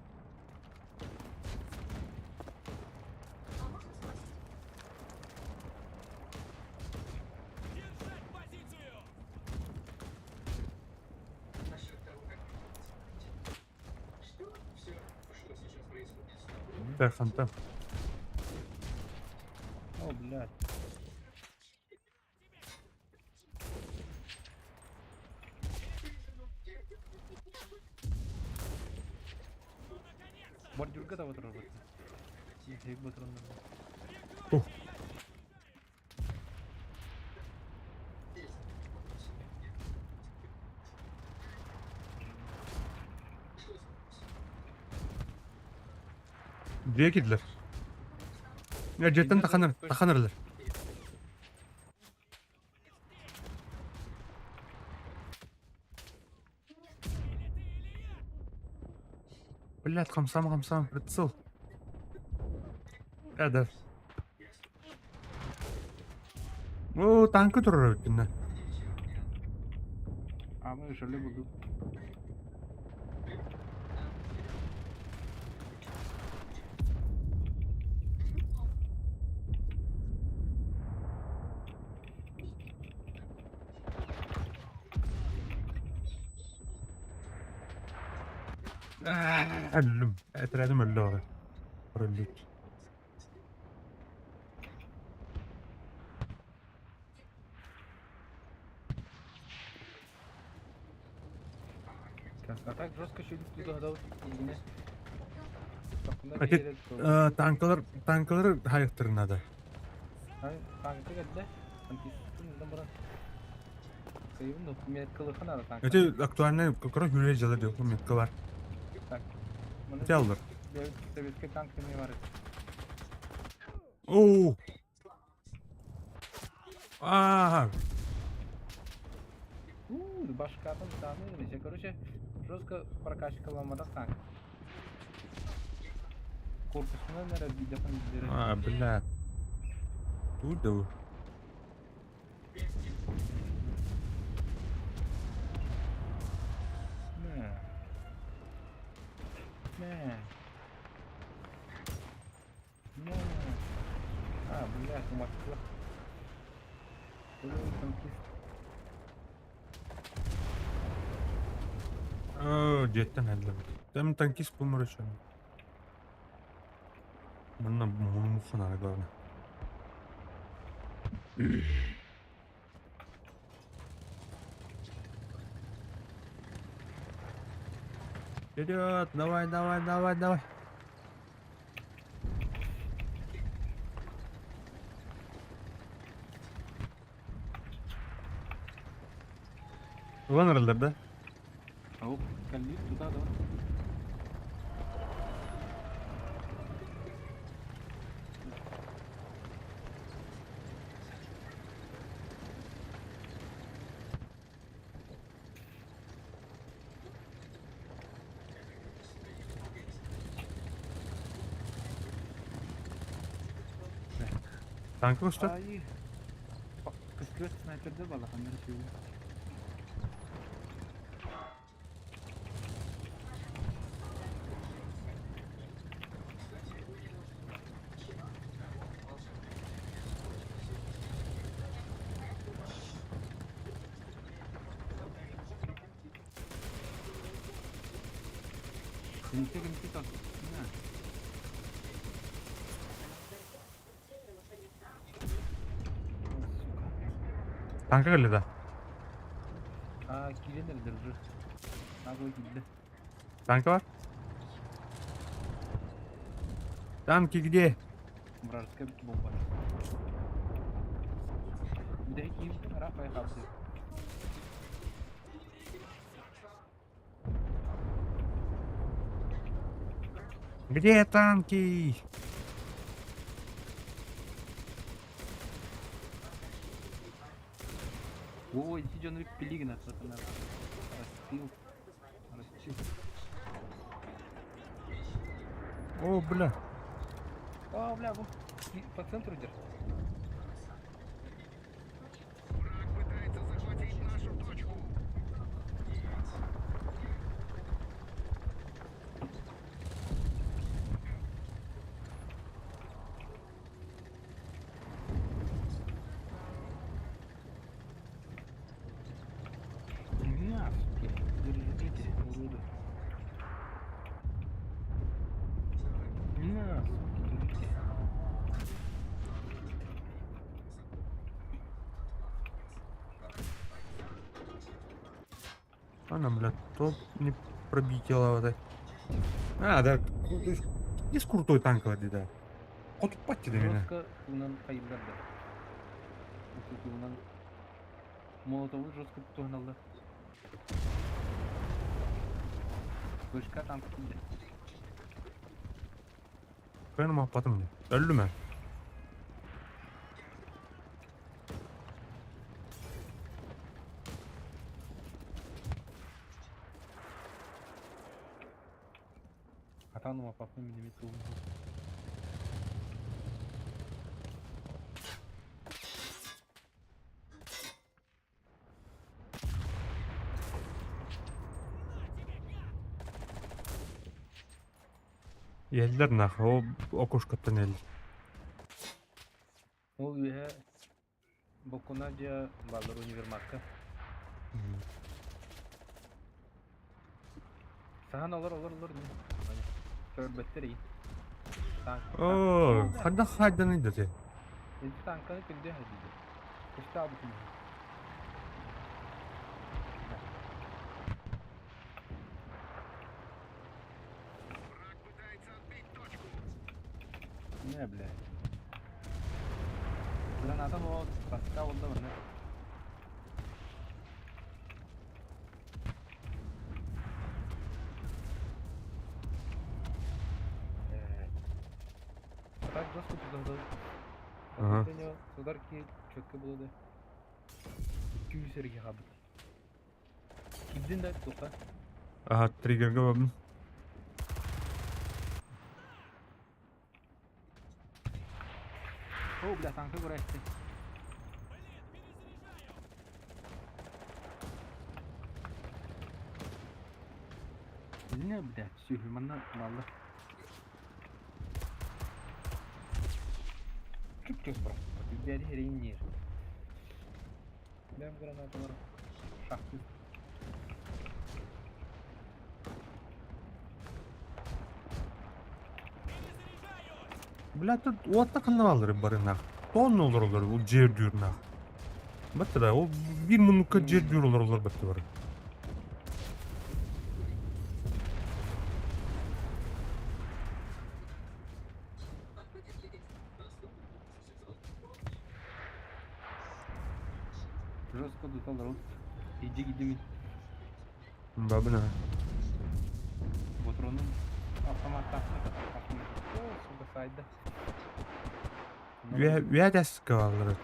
Так, ханта. О, блядь. Бордюрга да вот работает. Ух. Дьиэ киирдилэр. Дьиэттэн таханар, таханарлар. Блядь, хамсам, хамсам, прицел. Э, да. О, танка турар эбиккин. А мы уже любим. Өллүм. Этэрээдим өллө ора. Өллүт. Так, а так жестко еще туда дал. Ати танкалар танкалар хайыктырын надо. Танкы Эти актуальный как раз хүле жылы деп метка бар. Так. Эти алдар. Советский танк не варит. Оу. Аа. У, башка там там, короче, жестко прокачка ломада танк. Корпусuna nere bir defa izlere. А, бля. Тут да. Не. Не. Не. А, блядь, Москва. Танкист. Оо, дьиэттэн әллем. Там танкист булмар еще. Манна мунмухана главное. Вперед, давай, давай, давай, давай. Ылан эрэллэр да? Оп, кэллиир тута да. Танка көстөр. Ай. Көстүбэт снайперде балаханнар үчүгэй. Кимте кимте так. Сука. Танка кэллэ да? А, киирэн эрдэр уже. Наглый киирдэ. Танка бар? Танки где? Вражеская бомба. Бүтэһик киһим ыраах бай хаалбыт. Где танки? Ой, ити дьону пили гына сатана. Растил. Растил. О, бля. А, бля, вон по центру держит. Враг пытается захватить нашу точку. На, суки, держите, уроды. На, суки, держите. Она, бля, топ не пробитила вот. А, да, есть крутой танк, да. Хоть до меня. Жестко унан хайылдар да. Унан молотову жестко туһаналлар. Вышка танк киирдэ. Benim muhabbetim ne? Öldü mü? Атану мапапын минимет угун. Еллер нахуй, о окошкаттан ел. Ол үөһэ Бокуна дьэ бааллар универмагка. Саһан олор олор олор. Көрбөттөр ий. Танк. О, хада хайдан иде. Эти танканы күндө хадиде. Кышта албытын. Враг пытается отбить точку. Не, блядь. Граната вот, таска болды міне. Так жестко туда. Ага. Сударки четко было да. Күүсерге хабыт. Киддин да тоқта. Ага, триггерге бабын. О, бля, танкы көрәсті. Не, бля, сүйхі, манна балды. Чүп-чүп бірақ. Бәрі херейін. Бәм гранаталар. Шахты. Бля, тут уатта канал алыр барына. Тонна olur olur, o жер дүйір нах. Бітті да, ол bir минутка жер дүйір olur olur бітті бар. Жестко дуталар. Иди гидимин. Бабына. Ботуруонун автоматтаахпын хас О, сука, сайда. Үө үө тэскэ баллары.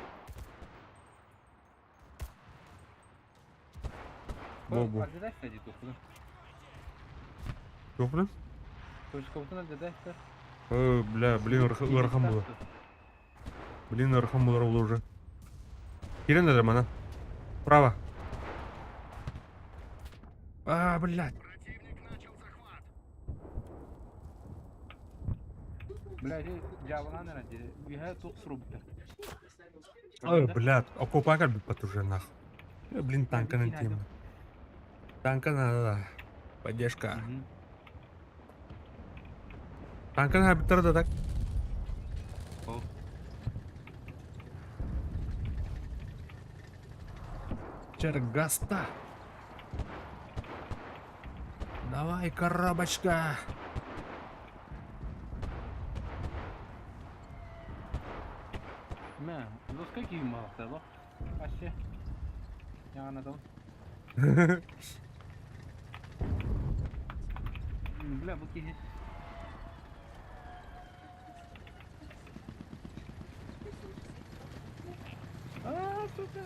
Бу-бу. Альдедайся дии туохпунун. Туохпунун? Точкабытын альдедайся. Э, бля, блин, ыарахан буолар. Блин, ыарахан буолар ол уже. Кирен эрэ мана. Право. А, блядь. Противник начал захват. Бля, дьаабылаан эрэ дии. Үөһэ туох суруйбуттар. Ой, блядь, окопа кэлбиппит уже нах. Э, блин, танканан тиэмэ. Танка надо, да. Поддержка. Танканы хабиттар да так. Ол. Чергаста. Давай, коробочка. Мэ, доска киһи малахтало. Вообще. Яғанатабын. Бля, бу киһи. А, сука.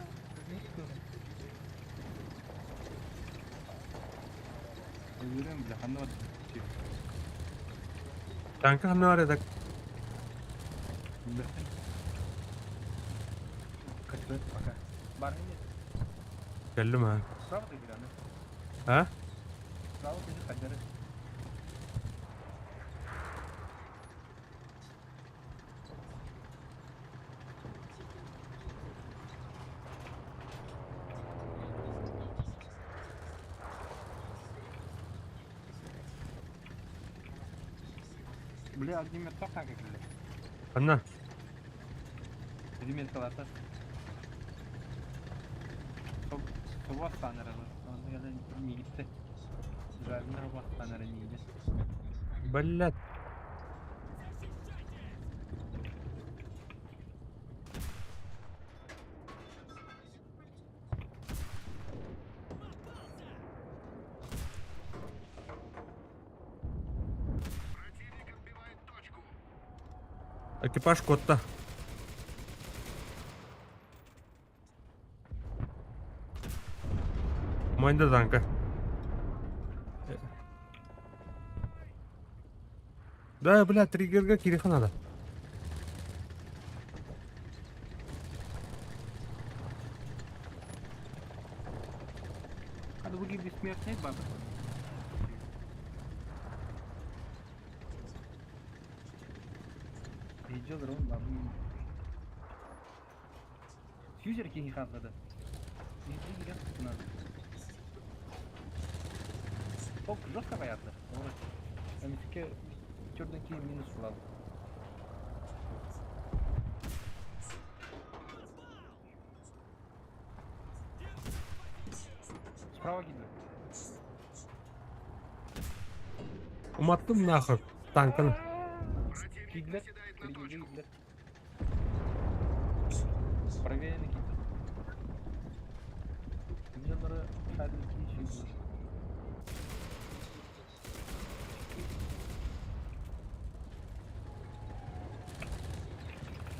Өлөрөм, бля, ханна бар. Танка ханна бар так. Бля. Качпет пока. Бар нет. Кэллим а. Справа ты играны. А? Справа ты хадяры. Бля, огнемет так как бля. Ханна. Огнемет калата. Собастан эрэ Бастан эрэ миигитте. Блядь. Противник отбивает точку. Экипаж куотта. Майда танка. Да, бля, триггерга кириэхэ надо. А другие бессмертные бабы. Видел рон бабы. Фьюзер киһи хааллада. Надо. Ок, жестко боятся. Эмискэ черненький минус булал. Справа гидро. Уматтым нахуй танканы. Противник Кидлер. наседает на точку. Гидлер. Проверенный кидлер. Гидлеры шадники еще.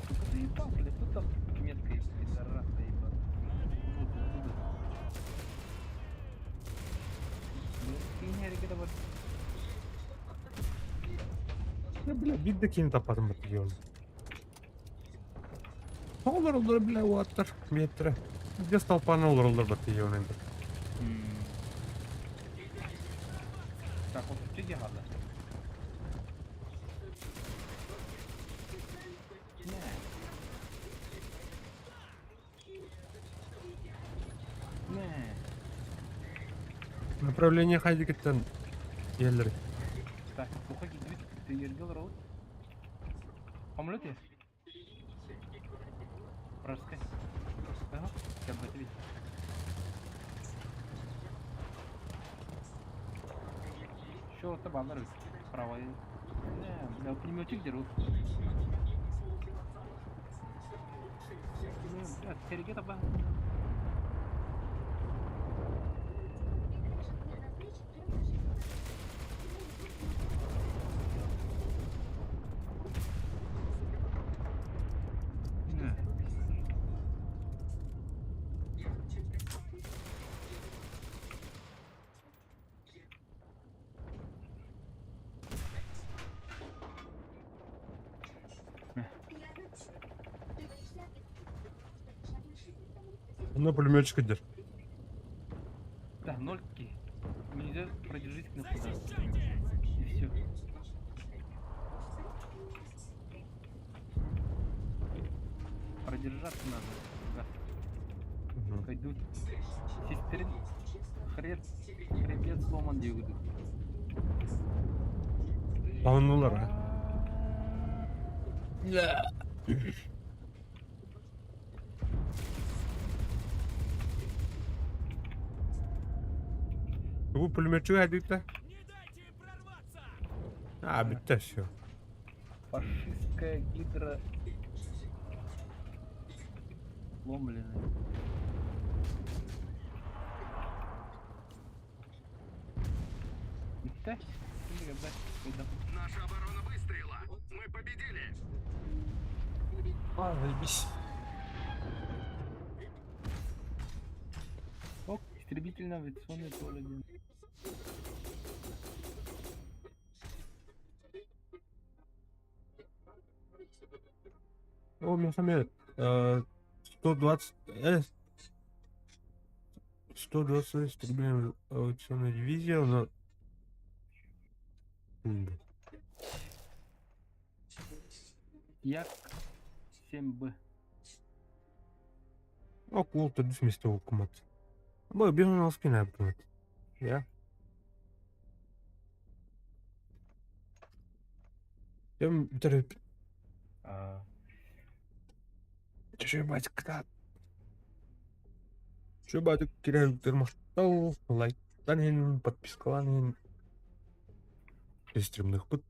Сука, заебал, блядь, тут там метка есть, пидорас, заебал. Вот, оттуда. Блядь, кинь әрекеті бар. Да, бля, биир да киһини таппатым бат. Олар олар, бля, уаттар. Метрі. Где столпаны олар олар бат енді. Так, вот что делала? Не. Не. Направление хайдикеттен еллер. Так, уходи, ты ергел роут. Помлете? Вражеская. Ага, сейчас будет видеть. Еще вот баннер справа. Не, бля, пулеметчик дерут. Ну, бля, терге таба. Онно пулеметчик кэлэр. Да, ноль ки. Нельзя продержись кнопку. И все. Продержаться надо. Да. Пойдут. Сестрин хреб, хребет сломан диигудук. Таһыннылар а. Бу пулеметчик хайдыта? А, бүтте все. Фашистская гидра сломленная. Бүттэ? Наша оборона выстояла. Мы победили. А, заебись. Ок, истребительно-авиационный поле. О, Мехамед, 120, 120 истребительная авиационная дивизия, но... Як 7Б. Около төрдүс миэстэ булкуммат. Бу биир спина Я. Кем бүтэр А, Чүчү Чүбатык кирэлтер махтал лайктан иһин подпискалаан иһин стримныхпыт.